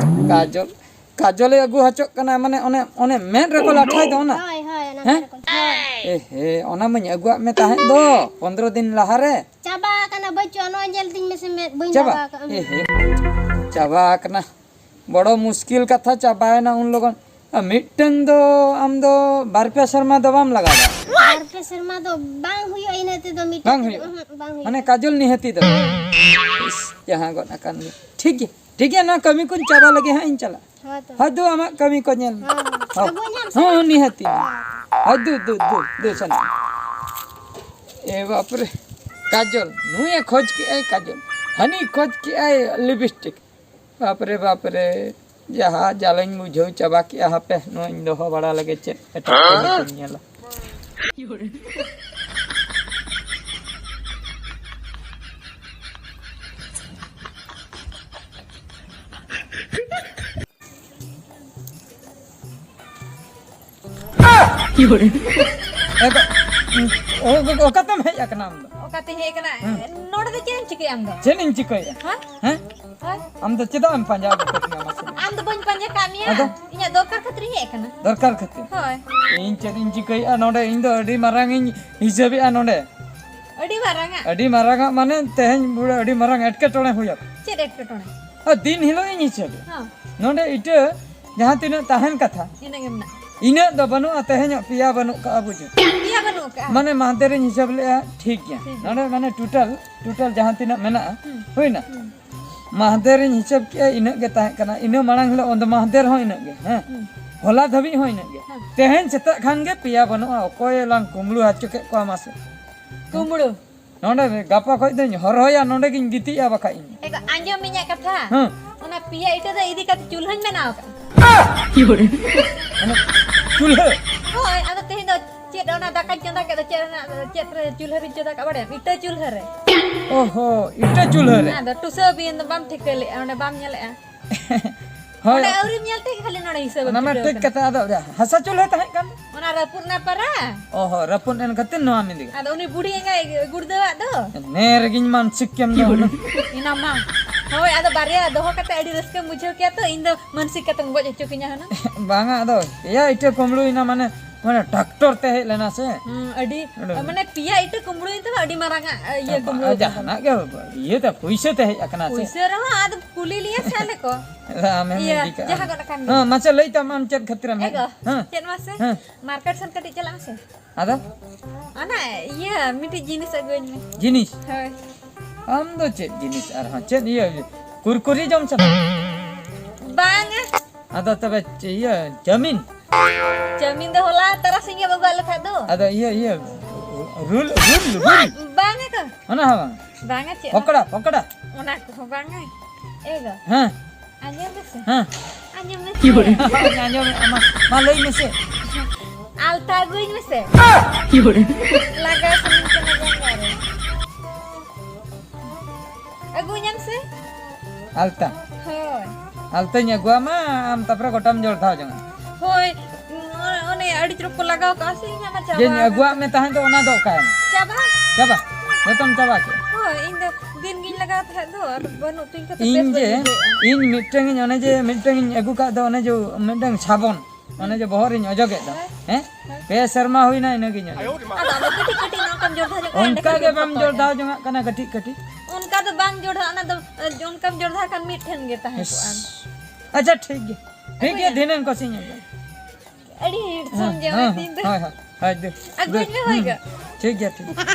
ᱠᱟᱡᱚᱞ, ᱠᱟᱡᱚᱞᱮ ᱟᱹᱜᱩ ᱦᱚᱪᱚᱜ ᱠᱟᱱᱟ, ᱢᱟᱱᱮ ᱚᱱᱮ, ᱚᱱᱮ ᱢᱮᱫ ᱨᱮᱠᱚ ᱞᱟᱴᱷᱟᱭ ᱫᱚ ᱚᱱᱟ? ᱦᱳᱭ, ᱦᱳᱭ, ᱚᱱᱟ ᱦᱮᱸ? ᱢᱮᱫ ᱨᱮᱠᱚ, ᱦᱳᱭ᱾ ᱮ ᱦᱮ, ᱚᱱᱟ ᱢᱟᱧ ᱟᱹᱜᱩᱣᱟᱜ ᱢᱮ ᱛᱟᱦᱮᱸᱫ ᱫᱚ ᱯᱚᱱᱫᱽᱨᱚ ᱫᱤᱱ ᱞᱟᱦᱟᱨᱮ᱾ ᱪᱟᱵᱟ ᱟᱠᱟᱱᱟ, ᱵᱟᱹᱪᱩᱜᱼᱟ, ᱱᱚᱜᱼᱚᱭ ᱧᱮᱞ ᱛᱤᱧ ᱢᱮᱥᱮ, ᱢᱮᱫ ᱵᱟᱹᱧ ᱪᱟᱵᱟ? ᱞᱟᱜᱟᱣ ᱠᱟᱜᱼᱟ᱾ ᱮ ᱦᱮ, ᱪᱟᱵᱟ ᱟᱠᱟᱱᱟ᱾ ᱵᱚᱲᱚ ᱢᱩᱥᱠᱤᱞ ᱠᱟᱛᱷᱟ, ᱪᱟᱵᱟᱭᱮᱱᱟ ᱩᱱ ᱞᱚᱜᱚᱱ᱾ ᱟᱨ ᱢᱤᱫᱴᱟᱝ ᱫᱚ ᱟᱢ ᱫᱚ ᱵᱟᱨ ᱯᱮ ᱥᱮᱨᱢᱟ ᱫᱚ ᱵᱟᱢ ᱞᱟᱜᱟᱣ ᱫᱟ? ᱵᱟᱨ ᱯᱮ ᱥᱮᱨᱢᱟ ᱫᱚ ᱵᱟᱝ ᱦᱩᱭᱩᱜᱼᱟ, ᱤᱱᱟᱹ ᱛᱮᱫᱚ ᱢᱤᱫᱴᱟᱝ ᱵᱟᱝ ᱫᱚ, ᱦᱩᱭᱩᱜᱼᱟ? ᱩᱦᱩᱸ, ᱵᱟᱝ ᱦᱩᱭᱩᱜᱼᱟ᱾ ᱢᱟᱱᱮ ᱠᱟᱡᱚᱞ ᱱᱤᱦᱟᱹᱛᱤ ᱫᱚ᱾ ᱤᱥ, ᱡᱟᱦᱟᱸ ᱜᱚᱫ ᱟᱠᱟᱱ ᱜᱮ᱾ ᱴᱷᱤᱠ ᱜᱮ, ᱴᱷᱤᱠ ᱜᱮᱭᱟ, ᱱᱚᱣᱟ ᱠᱟᱹᱢᱤ ᱠᱚᱧ ᱪᱟᱵᱟ ᱞᱮᱜᱮ ᱦᱟᱸᱜ ᱤᱧ ᱪᱟᱞᱟᱜ᱾ ᱦᱳᱭ ᱛᱚ᱾ ᱦᱳᱭ, ᱫᱩ, ᱟᱢᱟᱜ ᱠᱟᱹᱢᱤ ᱠᱚ ᱧᱮᱞ ᱢᱮ᱾ ᱦᱚᱸ, ᱦᱚᱸ᱾ ᱦᱚᱸ᱾ ᱟᱹᱜᱩ ᱧᱟᱢ ᱥᱮ? ᱦᱚᱸ, ᱱᱤᱦᱟᱹᱛᱤ᱾ ᱦᱳᱭ, ᱫᱩ, ᱫᱩ, ᱫᱩ, ᱫᱩ, ᱥᱮᱱᱚᱜ ᱢᱮ᱾ ᱮ ᱵᱟᱯᱨᱮ, ᱠᱟᱡᱚᱞ, ᱱᱩᱭᱮ ᱠᱷᱚᱡᱽ ᱠᱮᱜᱼᱟᱭ ᱠᱟᱡᱚᱞ, ᱦᱟᱹᱱᱤ ᱠᱷᱚᱡᱽ ᱠᱮᱜᱼᱟᱭ ᱞᱤᱯᱤᱥᱴᱤᱠ᱾ ᱵᱟᱯᱨᱮ, ᱵᱟᱯᱨᱮ, ᱡᱟᱦᱟᱸ ᱡᱟᱞᱟᱧ ᱵᱩᱡᱷᱟᱹᱣ ᱪᱟᱵᱟ ᱠᱮᱜᱼᱟ, ᱦᱟᱯᱮ ᱱᱚᱣᱟᱧ ᱫᱚᱦᱚ ᱵᱟᱲᱟ ᱞᱮᱜᱮ, ᱪᱮᱫ ᱮᱴᱟᱜ ᱠᱟᱹᱢᱤ ᱠᱚᱧ ᱧᱮᱞᱟ᱾ ᱮ, ᱚ-, ᱚ-, ᱚᱠᱟᱛᱮᱢ ᱦᱮᱡ ᱟᱠᱟᱱᱟ ᱟᱢ ᱫᱚ? ᱚᱠᱟᱛᱮᱧ ᱦᱮᱡ ᱟᱠᱟᱱᱟ? ᱦᱮᱸ᱾ ᱱᱚᱰᱮ ᱫᱚ ᱪᱮᱫ ᱮᱢ ᱪᱤᱠᱟᱹᱭᱟ ᱟᱢ ᱫᱚ? ᱪᱮᱫ ᱤᱧ ᱪᱤᱠᱟᱹᱭᱟ? ᱦᱮᱸ? ᱦᱮᱸ? ᱦᱳᱭ᱾ ᱟᱢ ᱫᱚ ᱪᱮᱫᱟᱜ ᱮᱢ ᱯᱟᱸᱡᱟ ᱟᱹᱜᱩ ᱠᱮᱫᱤᱧᱟ ᱢᱟᱥᱮ ᱞᱟᱹᱭ ᱢᱮ? ᱟᱢ ᱫᱚ ᱵᱟᱹᱧ ᱯᱟᱸᱡᱟ ᱠᱟᱜ ᱢᱮᱭᱟ᱾ ᱟᱫᱚ? ᱤᱧᱟᱹᱜ ᱫᱚᱨᱠᱟᱨ ᱠᱷᱟᱹᱛᱤᱨ ᱤᱧ ᱦᱮᱡ ᱟᱠᱟᱱᱟ᱾ ᱫᱚᱨᱠᱟᱨ ᱠᱷᱟᱹᱛᱤᱨ? ᱦᱳᱭ᱾ ᱤᱧ ᱪᱮᱫ ᱤᱧ ᱪᱤᱠᱟᱹᱭᱮᱫᱼᱟ ᱱᱚᱰᱮ? ᱤᱧ ᱫᱚ ᱟᱹᱰᱤ ᱢᱟᱨᱟᱝ ᱤᱧ ᱦᱤᱥᱟᱹᱵᱮᱫᱼᱟ ᱱᱚᱰᱮ᱾ ᱟᱹᱰᱤ ᱢᱟᱨᱟᱝ ᱟᱜ? ᱟᱹᱰᱤ ᱢᱟᱨᱟᱝ ᱟᱜ ᱢᱟᱱᱮ ᱛᱮᱦᱮᱧ ᱵᱩᱲᱟᱹ ᱟᱹᱰᱤ ᱢᱟᱨᱟᱝ ᱮᱴᱠᱮᱴᱚᱬᱮ ᱦᱩᱭ ᱟᱠᱟᱱᱟ᱾ ᱪᱮᱫ ᱮᱴᱠᱮᱴᱚᱬᱮ? ᱟᱨ ᱫᱤᱱ ᱦᱤᱞᱳᱜ ᱤᱧ ᱦᱤᱥᱟᱹᱵᱮᱫᱼᱟ᱾ ᱦᱚᱸ᱾ ᱱᱚᱰᱮ ᱤᱴᱟᱹ ᱡᱟᱦᱟᱸ ᱛᱤᱱᱟᱹᱜ ᱛᱟᱦᱮᱱ ᱠᱟᱛᱷᱟ, ᱤᱱᱟᱹᱜ ᱜᱮ ᱢᱮᱱᱟᱜᱼᱟ᱾ ᱤᱱᱟᱹᱜ ᱫᱚ ᱵᱟᱹᱱᱩᱜᱼᱟ, ᱛᱮᱦᱮᱧᱚᱜ ᱯᱮᱭᱟ ᱵᱟᱹᱱᱩᱜ ᱠᱟᱜᱼᱟ, ᱵᱩᱡᱷᱟᱹᱣ᱾ ᱯᱮᱭᱟ ᱵᱟᱹᱱᱩᱜ ᱠᱟᱜᱼᱟ? ᱢᱟᱱᱮ ᱢᱟᱦᱫᱮᱨᱤᱧ ᱦᱤᱥᱟᱹᱵ ᱞᱮᱜᱼᱟ, ᱴᱷᱤᱠ ᱜᱮᱭᱟ᱾ ᱴᱷᱤᱠ ᱜᱮᱭᱟ᱾ ᱱᱚᱰᱮ ᱢᱟᱱᱮ ᱴᱳᱴᱟᱞ, ᱴᱳᱴᱟᱞ ᱡᱟᱦᱟᱸ ᱛᱤᱱᱟᱹᱜ ᱢᱮᱱᱟᱜᱼᱟ, ᱦᱩᱸ᱾ ᱦᱩᱭᱱᱟ? ᱦᱩᱸ᱾ ᱢᱟᱦᱫᱮᱨᱤᱧ ᱦᱤᱥᱟᱹᱵ ᱠᱮᱜᱼᱟ, ᱤᱱᱟᱹᱜ ᱜᱮ ᱛᱟᱦᱮᱸ ᱠᱟᱱᱟ, ᱤᱱᱟᱹ ᱢᱟᱲᱟᱝ ᱦᱤᱞᱳᱜ ᱚᱸᱰᱮ ᱢᱟᱦᱫᱮᱨ ᱦᱚᱸ ᱤᱱᱟᱹᱜ ᱜᱮ, ᱦᱮᱸ? ᱦᱩᱸ᱾ ᱦᱚᱞᱟ ᱫᱷᱟᱹᱵᱤᱡ ᱦᱚᱸ ᱤᱱᱟᱹᱜ ᱜᱮ᱾ ᱦᱮᱸ᱾ ᱛᱮᱦᱮᱧ ᱥᱮᱛᱟᱜ ᱠᱷᱟᱱ ᱜᱮ ᱯᱮᱭᱟ ᱵᱟᱹᱱᱩᱜᱼᱟ, ᱚᱠᱚᱭ ᱞᱟᱝ ᱠᱩᱢᱵᱽᱲᱩ ᱦᱚᱪᱚ ᱠᱮᱫ ᱠᱚᱣᱟ ᱢᱟᱥᱮ? ᱠᱩᱢᱵᱽᱲᱩ? ᱱᱚᱰᱮ ᱜᱟᱯᱟ ᱠᱷᱚᱡ ᱫᱚᱧ ᱦᱚᱨᱦᱚᱭᱟ, ᱱᱚᱰᱮ ᱜᱤᱧ ᱜᱤᱛᱤᱡᱼᱟ ᱵᱟᱠᱷᱟᱡ ᱤᱧ᱾ ᱮ ᱜᱚ, ᱟᱸᱡᱚᱢ ᱢᱮ ᱤᱧᱟᱹᱜ ᱠᱟᱛᱷᱟ᱾ ᱦᱮᱸ᱾ ᱚᱱᱟ ᱯᱮᱭᱟ ᱤᱴᱟᱹ ᱫᱚ ᱤᱫᱤ ᱠᱟᱛᱮ ᱪᱩᱞᱦᱟᱹᱧ ᱵᱮᱱᱟᱣ ᱠᱟᱜᱼᱟ᱾ ᱢᱟᱱᱮ ᱪᱩᱞᱦᱟᱹ? ᱦᱳᱭ, ᱟᱫᱚ ᱛᱮᱦᱮᱧ ᱫᱚ ᱪᱮᱫ ᱚᱱᱟ ᱫᱟᱠᱟᱧ ᱪᱚᱸᱫᱟ ᱠᱮᱫ ᱫᱚ ᱪᱮᱫ ᱨᱮᱱᱟᱜ, ᱪᱮᱫ ᱨᱮ ᱪᱩᱞᱦᱟᱹ ᱨᱤᱧ ᱪᱚᱸᱫᱟ ᱠᱟᱜᱼᱟ ᱵᱟᱲᱟᱭᱟᱢ? ᱤᱴᱟᱹ ᱪᱩᱞᱦᱟᱹ ᱨᱮ᱾ ᱚᱦᱚ, ᱤᱴᱟᱹ ᱪᱩᱞᱦᱟᱹ ᱨᱮ᱾ ᱟᱫᱚ ᱴᱩᱥᱟᱹ ᱵᱤᱱ ᱫᱚ ᱵᱟᱢ ᱴᱷᱤᱠᱟᱹ ᱞᱮᱜᱼᱟ, ᱚᱸᱰᱮ ᱵᱟᱢ ᱧᱮᱞᱮᱜᱼᱟ? ᱦᱳᱭ᱾ ᱚᱸᱰᱮ ᱟᱹᱣᱨᱤᱢ ᱧᱮᱞ ᱴᱷᱤᱠ, ᱠᱷᱟᱹᱞᱤ ᱱᱚᱰᱮ ᱦᱤᱥᱟᱹᱵ ᱚᱱᱟ ᱢᱟ ᱴᱷᱤᱠᱟᱹ ᱴᱷᱤᱠ ᱠᱟᱱᱟ᱾ ᱠᱟᱛᱷᱟ, ᱟᱫᱚ ᱦᱟᱥᱟ ᱪᱩᱞᱦᱟᱹ ᱛᱟᱦᱮᱸ ᱠᱟᱱ᱾ ᱚᱱᱟ ᱨᱟᱹᱯᱩᱫ ᱮᱱᱟ ᱯᱟᱨᱟ᱾ ᱚᱦᱚ, ᱨᱟᱹᱯᱩᱫ ᱮᱱ ᱠᱷᱟᱹᱛᱤᱨ ᱱᱚᱣᱟ ᱢᱤᱫ ᱜᱮ᱾ ᱟᱫᱚ ᱩᱱᱤ ᱵᱩᱲᱦᱤ ᱮᱸᱜᱟᱭ ᱜᱩᱲᱫᱟᱹᱣᱟᱜ ᱫᱚ᱾ ᱱᱮ ᱨᱮᱜᱤᱧ ᱢᱟᱱᱥᱤᱠ ᱠᱮᱢ ᱫᱚ ᱦᱩᱱᱟᱹᱝ᱾ ᱤᱱᱟ ᱢᱟ᱾ ᱦᱳᱭ, ᱟᱫᱚ ᱵᱟᱨᱭᱟ ᱫᱚᱦᱚ ᱠᱟᱛᱮ ᱟᱹᱰᱤ ᱨᱟᱹᱥᱠᱟᱹᱢ ᱵᱩᱡᱷᱟᱹᱣ ᱠᱮᱭᱟ ᱛᱚ, ᱤᱧ ᱫᱚ ᱢᱟᱱᱥᱤᱠ ᱠᱟᱛᱮᱢ ᱜᱚᱡ ᱦᱚᱪᱚ ᱠᱤᱧᱟ ᱦᱩᱱᱟᱹᱝ᱾ ᱵᱟᱝᱟ, ᱟᱫᱚ ᱮᱭᱟ ᱤᱴᱟᱹ ᱠᱩᱢᱵᱽᱲᱩᱭᱮᱱᱟ ᱢᱟᱱᱮ, ᱢᱟᱱᱮ ᱴᱨᱟᱠᱴᱚᱨ ᱛᱮ ᱦᱮᱡ ᱞᱮᱱᱟ ᱥᱮ᱾ ᱦᱩᱸ, ᱟᱹᱰᱤ, ᱟᱹᱰᱤ᱾ ᱢᱟᱱᱮ ᱯᱮᱭᱟ ᱤᱴᱟᱹ ᱠᱩᱢᱵᱽᱲᱩᱭᱮᱱ ᱛᱟᱢᱟ, ᱟᱹᱰᱤ ᱢᱟᱨᱟᱝ ᱟᱜ, ᱤᱭᱟᱹ ᱵᱟ-, ᱠᱩᱢᱵᱽᱲᱩ ᱠᱟᱱ ᱛᱟᱢᱟ᱾ ᱡᱟᱦᱟᱱᱟᱜ ᱜᱮ ᱤᱭᱟᱹ ᱛᱮ ᱯᱩᱭᱥᱟᱹ ᱛᱮ ᱦᱮᱡ ᱟᱠᱟᱱᱟ ᱥᱮ᱾ ᱯᱩᱭᱥᱟᱹ ᱨᱮᱦᱚᱸ ᱟᱫᱚ ᱠᱩᱞᱤ ᱞᱤᱧᱟ ᱥᱮ ᱟᱞᱮ ᱠᱚ᱾ ᱟᱢᱮᱢ ᱤᱭᱟᱹ, ᱤᱫᱤ ᱠᱟᱜᱼᱟ᱾ ᱡᱟᱦᱟᱸ ᱜᱚᱫ ᱟᱠᱟᱱ ᱜᱮ᱾ ᱦᱮᱸ, ᱢᱟᱥᱮ ᱞᱟᱹᱭ ᱛᱟᱢ ᱟᱢ ᱪᱮᱫ ᱠᱷᱟᱹᱛᱤᱨᱮᱢ ᱦᱮᱡ ᱮᱜᱳ, ᱮᱱᱟ? ᱦᱮᱸ᱾ ᱪᱮᱫ ᱢᱟᱥᱮ? ᱦᱮᱸ᱾ ᱢᱟᱨᱠᱮᱴ ᱥᱮᱱ ᱠᱟᱹᱴᱤᱡ ᱪᱟᱞᱟᱜ ᱢᱮᱥᱮ᱾ ᱟᱫᱚ? ᱚᱱᱟ ᱤᱭᱟᱹ ᱢᱤᱫᱴᱤᱡ ᱡᱤᱱᱤᱥ ᱟᱹᱜᱩᱣᱟᱹᱧ ᱢᱮ᱾ ᱡᱤᱱᱤᱥ? ᱦᱳᱭ᱾ ᱟᱢ ᱫᱚ ᱪᱮᱫ ᱡᱤᱱᱤᱥ ᱟᱨᱦᱚᱸ? ᱪᱮᱫ ᱤᱭᱟᱹ ᱠᱩᱨᱠᱩᱨᱤ ᱡᱚᱢ ᱥᱟᱱᱟ? ᱵᱟᱝᱟ᱾ ᱟᱫᱚ ᱛᱚᱵᱮ ᱪᱮ-, ᱤᱭᱟᱹ ᱪᱟᱣᱢᱤᱱ? ᱪᱟᱣᱢᱤᱱ ᱫᱚ ᱦᱚᱞᱟ ᱛᱟᱨᱟᱥᱤᱧ ᱜᱮ ᱟᱹᱜᱩ ᱟᱞᱮ ᱠᱷᱟᱡ ᱫᱚ᱾ ᱟᱫᱚ ᱤᱭᱟᱹ, ᱤᱭᱟᱹ ᱨᱩᱞ, ᱨᱩᱞ, ᱨᱩᱞ? ᱵᱟᱝᱟ ᱠᱚ᱾ ᱚᱱᱟ ᱦᱚᱸ ᱵᱟᱝ? ᱵᱟᱝᱟ ᱪᱮᱫ ᱦᱚᱸ᱾ ᱯᱚᱠᱚᱲᱟ, ᱯᱚᱠᱚᱲᱟ? ᱚᱱᱟ ᱠᱚᱦᱚᱸ ᱵᱟᱝᱟ᱾ ᱮ ᱜᱳ᱾ ᱦᱮᱸ᱾ ᱟᱸᱡᱚᱢ ᱢᱮᱥᱮ᱾ ᱦᱮᱸ᱾ ᱟᱸᱡᱚᱢ ᱢᱮᱥᱮ᱾ ᱟᱸᱡᱚᱢᱮᱫᱼᱟ, ᱢᱟ, ᱢᱟ ᱞᱟᱹᱭ ᱢᱮᱥᱮ᱾ ᱟᱞᱛᱟ ᱟᱹᱜᱩᱧ ᱢᱮᱥᱮ᱾ ᱞᱟᱜᱟᱣ ᱥᱟᱱᱟᱧ ᱠᱟᱱᱟ ᱡᱟᱸᱜᱟ ᱨᱮ᱾ ᱟᱹᱜᱩᱧᱟᱢ ᱥᱮ᱾ ᱟᱞᱛᱟ? ᱦᱳᱭ᱾ ᱟᱞᱛᱟᱧ ᱟᱹᱜᱩᱣᱟᱢᱟ, ᱟᱢ ᱛᱟᱯᱚᱨᱮ ᱜᱚᱴᱟᱢ ᱡᱚᱲ ᱫᱷᱟᱣ ᱡᱚᱝᱟ᱾ ᱦᱳᱭ, ᱚ-, ᱚᱱᱮ ᱟᱹᱰᱤ ᱪᱩᱨᱩᱠ ᱠᱚ ᱞᱟᱜᱟᱣ ᱠᱟᱜᱼᱟ ᱥᱮ ᱤᱧᱟᱹᱜ ᱢᱟ ᱪᱟᱵᱟ ᱡᱮᱧ ᱟᱠᱟᱱ᱾ ᱟᱹᱜᱩᱣᱟᱜ ᱢᱮ ᱛᱟᱦᱮᱸᱫ ᱫᱚ, ᱚᱱᱟ ᱫᱚ ᱚᱠᱟᱭᱮᱱᱟ? ᱪᱟᱵᱟ? ᱪᱟᱵᱟ? ᱡᱚᱛᱚᱢ ᱪᱟᱵᱟ ᱠᱮᱫ? ᱦᱳᱭ, ᱤᱧ ᱫᱚ ᱫᱤᱱ ᱜᱤᱧ ᱞᱟᱜᱟᱣ ᱛᱟᱦᱮᱸᱫ ᱫᱚ, ᱟᱨ ᱵᱟᱹᱱᱩᱜ ᱛᱤᱧ ᱠᱷᱟᱹᱛᱤᱨ ᱤᱧ ᱵᱮᱥ ᱡᱮ, ᱵᱟᱹᱧ ᱵᱩᱡᱷᱟᱹᱣᱮᱫᱼᱟ᱾ ᱤᱧ ᱢᱤᱫᱴᱟᱝ ᱤᱧ, ᱚᱱᱮ ᱡᱮ ᱢᱤᱫᱴᱟᱝ ᱤᱧ ᱟᱹᱜᱩ ᱠᱟᱜ ᱫᱚ, ᱚᱱᱮ ᱡᱮ ᱢᱤᱫᱴᱟᱝ ᱥᱟᱵᱚᱱ, ᱚᱱᱮ ᱡᱮ ᱵᱚᱦᱚᱜ ᱨᱤᱧ ᱚᱡᱚᱜᱮᱫ ᱫᱚ, ᱦᱮᱸ? ᱯᱮ ᱥᱮᱨᱢᱟ ᱦᱩᱭᱱᱟ, ᱤᱱᱟᱹᱜᱤᱧ ᱚᱡᱚᱜ᱾ ᱟᱫᱚ ᱟᱢ ᱫᱚ ᱠᱟᱹᱴᱤᱡ ᱠᱟᱹᱴᱤᱡ ᱱᱚᱝᱠᱟᱢ ᱡᱚᱲᱫᱷᱟ ᱧᱚᱜ ᱠᱟᱱᱟ, ᱚᱱᱠᱟ ᱮᱸᱰᱮᱠᱷᱟᱱ ᱜᱮ ᱜᱮ ᱵᱟᱢ ᱠᱚᱛᱚ ᱡᱚᱲᱫᱷᱟᱣ ᱡᱚᱝᱟᱜ ᱠᱟᱱᱟ ᱠᱟᱹᱴᱤᱡ ᱠᱟᱹᱴᱤᱡ᱾ ᱚᱱᱠᱟ ᱫᱚ ᱵᱟᱝ ᱡᱚᱲᱫᱷᱟ, ᱚᱱᱟ ᱫᱚ, ᱮ, ᱚᱱᱠᱟᱢ ᱡᱚᱲᱫᱷᱟ ᱠᱷᱟᱱ ᱢᱤᱫ ᱴᱷᱮᱱ ᱜᱮ ᱛᱟᱦᱮᱸ ᱤᱥ᱾ ᱠᱚᱜᱼᱟ᱾ ᱟᱪᱪᱷᱟ, ᱴᱷᱤᱠ ᱜᱮᱭᱟ, ᱴᱷᱤᱠ ᱜᱮᱭᱟ, ᱟᱹᱜᱩᱭᱟ᱾ ᱫᱷᱤᱱᱟᱹᱝ ᱠᱚᱥᱮᱧ ᱟᱹᱜᱩᱭᱟ᱾ ᱟᱹᱰᱤ handsome ᱦᱮᱸ, ᱡᱟᱶᱟᱭ ᱦᱮᱸ, ᱛᱤᱧ ᱫᱚ᱾ ᱦᱳᱭ, ᱦᱳᱭ, ᱦᱳᱭ, ᱫᱩ-, ᱟᱹᱜᱩᱭ ᱢᱮ, ᱦᱳᱭ ᱦᱩᱸ, ᱜᱚ᱾ ᱴᱷᱤᱠ ᱜᱮᱭᱟ, ᱴᱷᱤᱠ ᱜᱮᱭᱟ᱾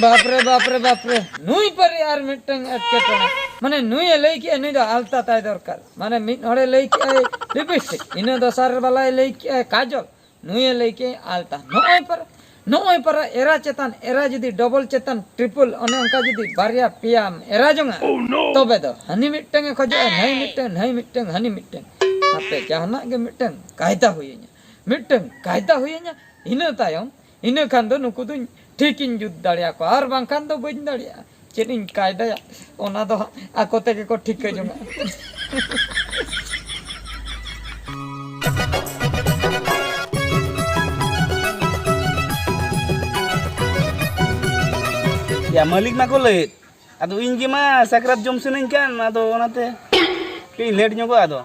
ᱵᱟᱯᱨᱮ, ᱵᱟᱯᱨᱮ, ᱵᱟᱯᱨᱮ, ᱱᱩᱭ ᱯᱟᱹᱨᱤ ᱟᱨ ᱢᱤᱫᱴᱟᱝ ᱮᱴᱠᱮᱴᱚᱬᱮ᱾ ᱢᱟᱱᱮ ᱱᱩᱭᱮ ᱞᱟᱹᱭ ᱠᱮᱜᱼᱟ, ᱱᱩᱭ ᱫᱚ ᱟᱞᱛᱟ ᱛᱟᱭ ᱫᱚᱨᱠᱟᱨ᱾ ᱢᱟᱱᱮ ᱢᱤᱫ ᱦᱚᱲᱮ ᱞᱟᱹᱭ ᱠᱮᱜᱼᱟᱭ lipstick, ᱤᱱᱟᱹ ᱫᱚᱥᱟᱨ ᱵᱟᱞᱟᱭ ᱞᱟᱹᱭ ᱠᱮᱜᱼᱟᱭ ᱠᱟᱡᱚᱞ, ᱱᱩᱭᱮ ᱞᱟᱹᱭ ᱠᱮᱜᱼᱟᱭ ᱟᱞᱛᱟ᱾ ᱱᱚᱜᱼᱚᱭ ᱯᱟᱨᱟ, ᱱᱚᱜᱼᱚᱭ ᱯᱟᱨᱟ ᱮᱨᱟ ᱪᱮᱛᱟᱱ ᱮᱨᱟ ᱡᱩᱫᱤ double ᱪᱮᱛᱟᱱ triple ᱚᱱᱮ ᱚᱱᱠᱟ ᱡᱩᱫᱤ ᱵᱟᱨᱭᱟ ᱯᱮᱭᱟᱢ ᱮᱨᱟ ᱡᱚᱝᱟ, ᱛᱚᱵᱮ ᱫᱚ ᱦᱟᱹᱱᱤ ᱢᱤᱫᱴᱟᱝ ᱮ ᱠᱷᱚᱡᱚᱜᱼᱟ, ᱱᱟᱹᱭ ᱢᱤᱫᱴᱟᱝ, ᱱᱟᱹᱭ ᱢᱤᱫᱴᱟᱝ, ᱦᱟᱹᱱᱤ ᱢᱤᱫᱴᱟᱝ᱾ ᱟᱯᱮ ᱡᱟᱦᱟᱱᱟᱜ ᱜᱮ ᱢᱤᱫᱴᱟᱝ ᱠᱟᱭᱫᱟ ᱦᱩᱭᱟᱹᱧᱟ, ᱢᱤᱫᱴᱟᱝ ᱠᱟᱭᱫᱟ ᱦᱩᱭᱟᱹᱧᱟ, ᱤᱱᱟᱹ ᱛᱟᱭᱚᱢ, ᱤᱱᱟᱹ ᱠᱷᱟᱱ ᱫᱚ ᱱᱩᱠᱩ ᱫᱚᱧ ᱴᱷᱤᱠᱤᱧ ᱡᱩᱛ ᱫᱟᱲᱮᱭᱟᱠᱚᱣᱟ, ᱟᱨ ᱵᱟᱝᱠᱷᱟᱱ ᱫᱚ ᱵᱟᱹᱧ ᱫᱟᱲᱮᱭᱟᱜᱼᱟ᱾ ᱪᱮᱫ ᱤᱧ ᱠᱟᱭᱫᱟᱭᱟ, ᱚᱱᱟ ᱫᱚ ᱦᱟᱸᱜ ᱟᱠᱚ ᱛᱮᱜᱮ ᱠᱚ ᱴᱷᱤᱠᱟᱹ ᱡᱚᱝᱟ᱾ ᱭᱟ, ᱢᱟᱹᱞᱤᱠ ᱢᱟᱠᱚ ᱞᱟᱹᱭᱮᱫ, ᱟᱫᱚ ᱤᱧ ᱜᱮ ᱢᱟ ᱥᱟᱠᱨᱟᱛ ᱡᱚᱢ ᱥᱟᱱᱟᱧ ᱠᱟᱱ, ᱟᱫᱚ ᱚᱱᱟᱛᱮ ᱠᱟᱹᱡ late ᱧᱚᱜᱚᱜᱼᱟ ᱟᱫᱚ᱾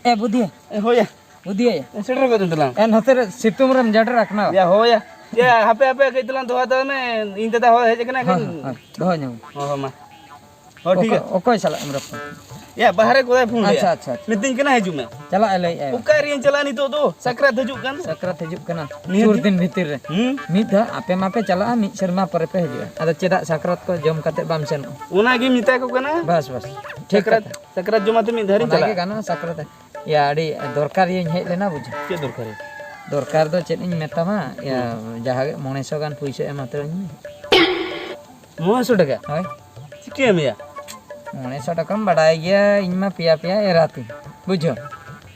ᱮ ᱵᱩᱫᱷᱤᱭᱟᱹ᱾ ᱮ, ᱦᱳᱭᱟ᱾ ᱵᱩᱫᱷᱤᱭᱟᱹ᱾ ᱮ, ᱥᱮᱴᱮᱨ ᱜᱚᱫ ᱮᱱ ᱛᱟᱞᱟᱝ᱾ ᱮ, ᱱᱚᱛᱮ ᱨᱮ ᱥᱤᱛᱩᱝ ᱨᱮᱢ ᱡᱟᱰᱨᱟᱜ ᱠᱟᱱᱟ᱾ ᱭᱟ, ᱦᱳᱭᱟ᱾ ᱭᱟ, ᱦᱟᱯᱮ, ᱦᱟᱯᱮ, ᱠᱟᱹᱡ ᱛᱟᱞᱟᱝ ᱫᱚᱦᱚ ᱦᱟᱛᱟᱲ ᱢᱮ᱾ ᱤᱧ ᱫᱟᱫᱟ ᱦᱚᱸ ᱦᱮᱡ ᱟᱠᱟᱱᱟ, ᱦᱳᱭ, ᱠᱟᱹᱡ᱾ ᱦᱳᱭ, ᱦᱳᱭ, ᱫᱚᱦᱚ ᱧᱚᱜ᱾ ᱦᱳᱭ, ᱦᱳᱭ, ᱢᱟ᱾ ᱦᱳᱭ, ᱴᱷᱤᱠ ᱚᱠᱚᱭ, ᱜᱮᱭᱟ᱾ ᱚᱠᱚᱭ ᱥᱟᱞᱟᱜ ᱮᱢ ᱨᱚᱯᱚᱲ? ᱭᱟ, ᱵᱟᱦᱨᱮ ᱠᱚᱨᱮ ᱯᱷᱳᱱ ᱟᱪᱪᱷᱟ, ᱞᱮᱫᱼᱟ᱾ ᱟᱪᱪᱷᱟ, ᱟᱪᱪᱷᱟ᱾ ᱢᱤᱛᱟᱹᱧ ᱠᱟᱱᱟ, ᱦᱤᱡᱩᱜ ᱢᱮ᱾ ᱪᱟᱞᱟᱜ ᱮ ᱞᱟᱹᱭᱮᱫᱼᱟᱭ᱾ ᱚᱠᱟ ᱨᱮᱧ ᱪᱟᱞᱟᱜᱼᱟ ᱱᱤᱛᱚᱜ ᱫᱚ? ᱥᱟᱠᱨᱟᱛ ᱦᱤᱡᱩᱜ ᱠᱟᱱ᱾ ᱥᱟᱠᱨᱟᱛ ᱦᱤᱡᱩᱜ ᱠᱟᱱᱟ᱾ ᱱᱤᱦᱟᱹᱛ ᱥᱩᱨ ᱜᱮ᱾ ᱫᱤᱱ ᱵᱷᱤᱛᱤᱨ ᱨᱮ᱾ ᱦᱩᱸ᱾ ᱢᱤᱫ ᱫᱷᱟᱣ ᱟᱯᱮ ᱢᱟᱯᱮ ᱪᱟᱞᱟᱜᱼᱟ, ᱢᱤᱫ ᱥᱮᱨᱢᱟ ᱯᱚᱨᱮ ᱯᱮ ᱦᱤᱡᱩᱜᱼᱟ᱾ ᱟᱫᱚ ᱪᱮᱫᱟᱜ ᱥᱟᱠᱨᱟᱛ ᱠᱚ ᱡᱚᱢ ᱠᱟᱛᱮ ᱵᱟᱢ ᱥᱮᱱᱚᱜᱼᱟ? ᱚᱱᱟᱜᱮ ᱢᱮᱛᱟ ᱠᱚ ᱠᱟᱱᱟ᱾ ᱵᱟᱥ, ᱵᱟᱥ᱾ ᱴᱷᱤᱠ ᱥᱟᱠᱨᱟᱛ, ᱠᱟᱛᱷᱟ᱾ ᱥᱟᱠᱨᱟᱛ ᱡᱚᱢ ᱟᱛᱮ ᱢᱤᱫ ᱫᱷᱟᱣ ᱨᱤᱧ ᱚᱱᱟᱜᱮ ᱪᱟᱞᱟᱜᱼᱟ᱾ ᱜᱟᱱᱚᱜᱼᱟ, ᱥᱟᱠᱨᱟᱛ᱾ ᱭᱟ, ᱟᱹᱰᱤ ᱫᱚᱨᱠᱟᱨ ᱤᱭᱟᱹᱧ ᱦᱮᱡ ᱞᱮᱱᱟ, ᱵᱩᱡᱷᱟᱹᱣ᱾ ᱪᱮᱫ ᱫᱚᱨᱠᱟᱨ ᱭᱟ? ᱫᱚᱨᱠᱟᱨ ᱫᱚ ᱪᱮᱫ ᱤᱧ ᱢᱮᱛᱟᱢᱟ, ᱭᱟ, ᱦᱩᱸ᱾ ᱡᱟᱦᱟᱸ ᱜᱮ ᱢᱚᱬᱮ ᱥᱚ ᱜᱟᱱ ᱯᱩᱭᱥᱟᱹ ᱮᱢ ᱦᱟᱛᱟᱲᱟᱹᱧ ᱢᱮ᱾ ᱢᱚᱬᱮ ᱥᱚ ᱴᱟᱠᱟ? ᱦᱳᱭ᱾ ᱪᱤᱠᱟᱹᱭᱟᱢ ᱭᱟ? ᱢᱚᱬᱮ ᱥᱚ ᱴᱟᱠᱟᱢ ᱵᱟᱰᱟᱭ ᱜᱮᱭᱟ, ᱤᱧ ᱢᱟ ᱯᱮᱭᱟ ᱯᱮᱭᱟ ᱮᱨᱟ ᱛᱤᱧ, ᱵᱩᱡᱷᱟᱹᱣ᱾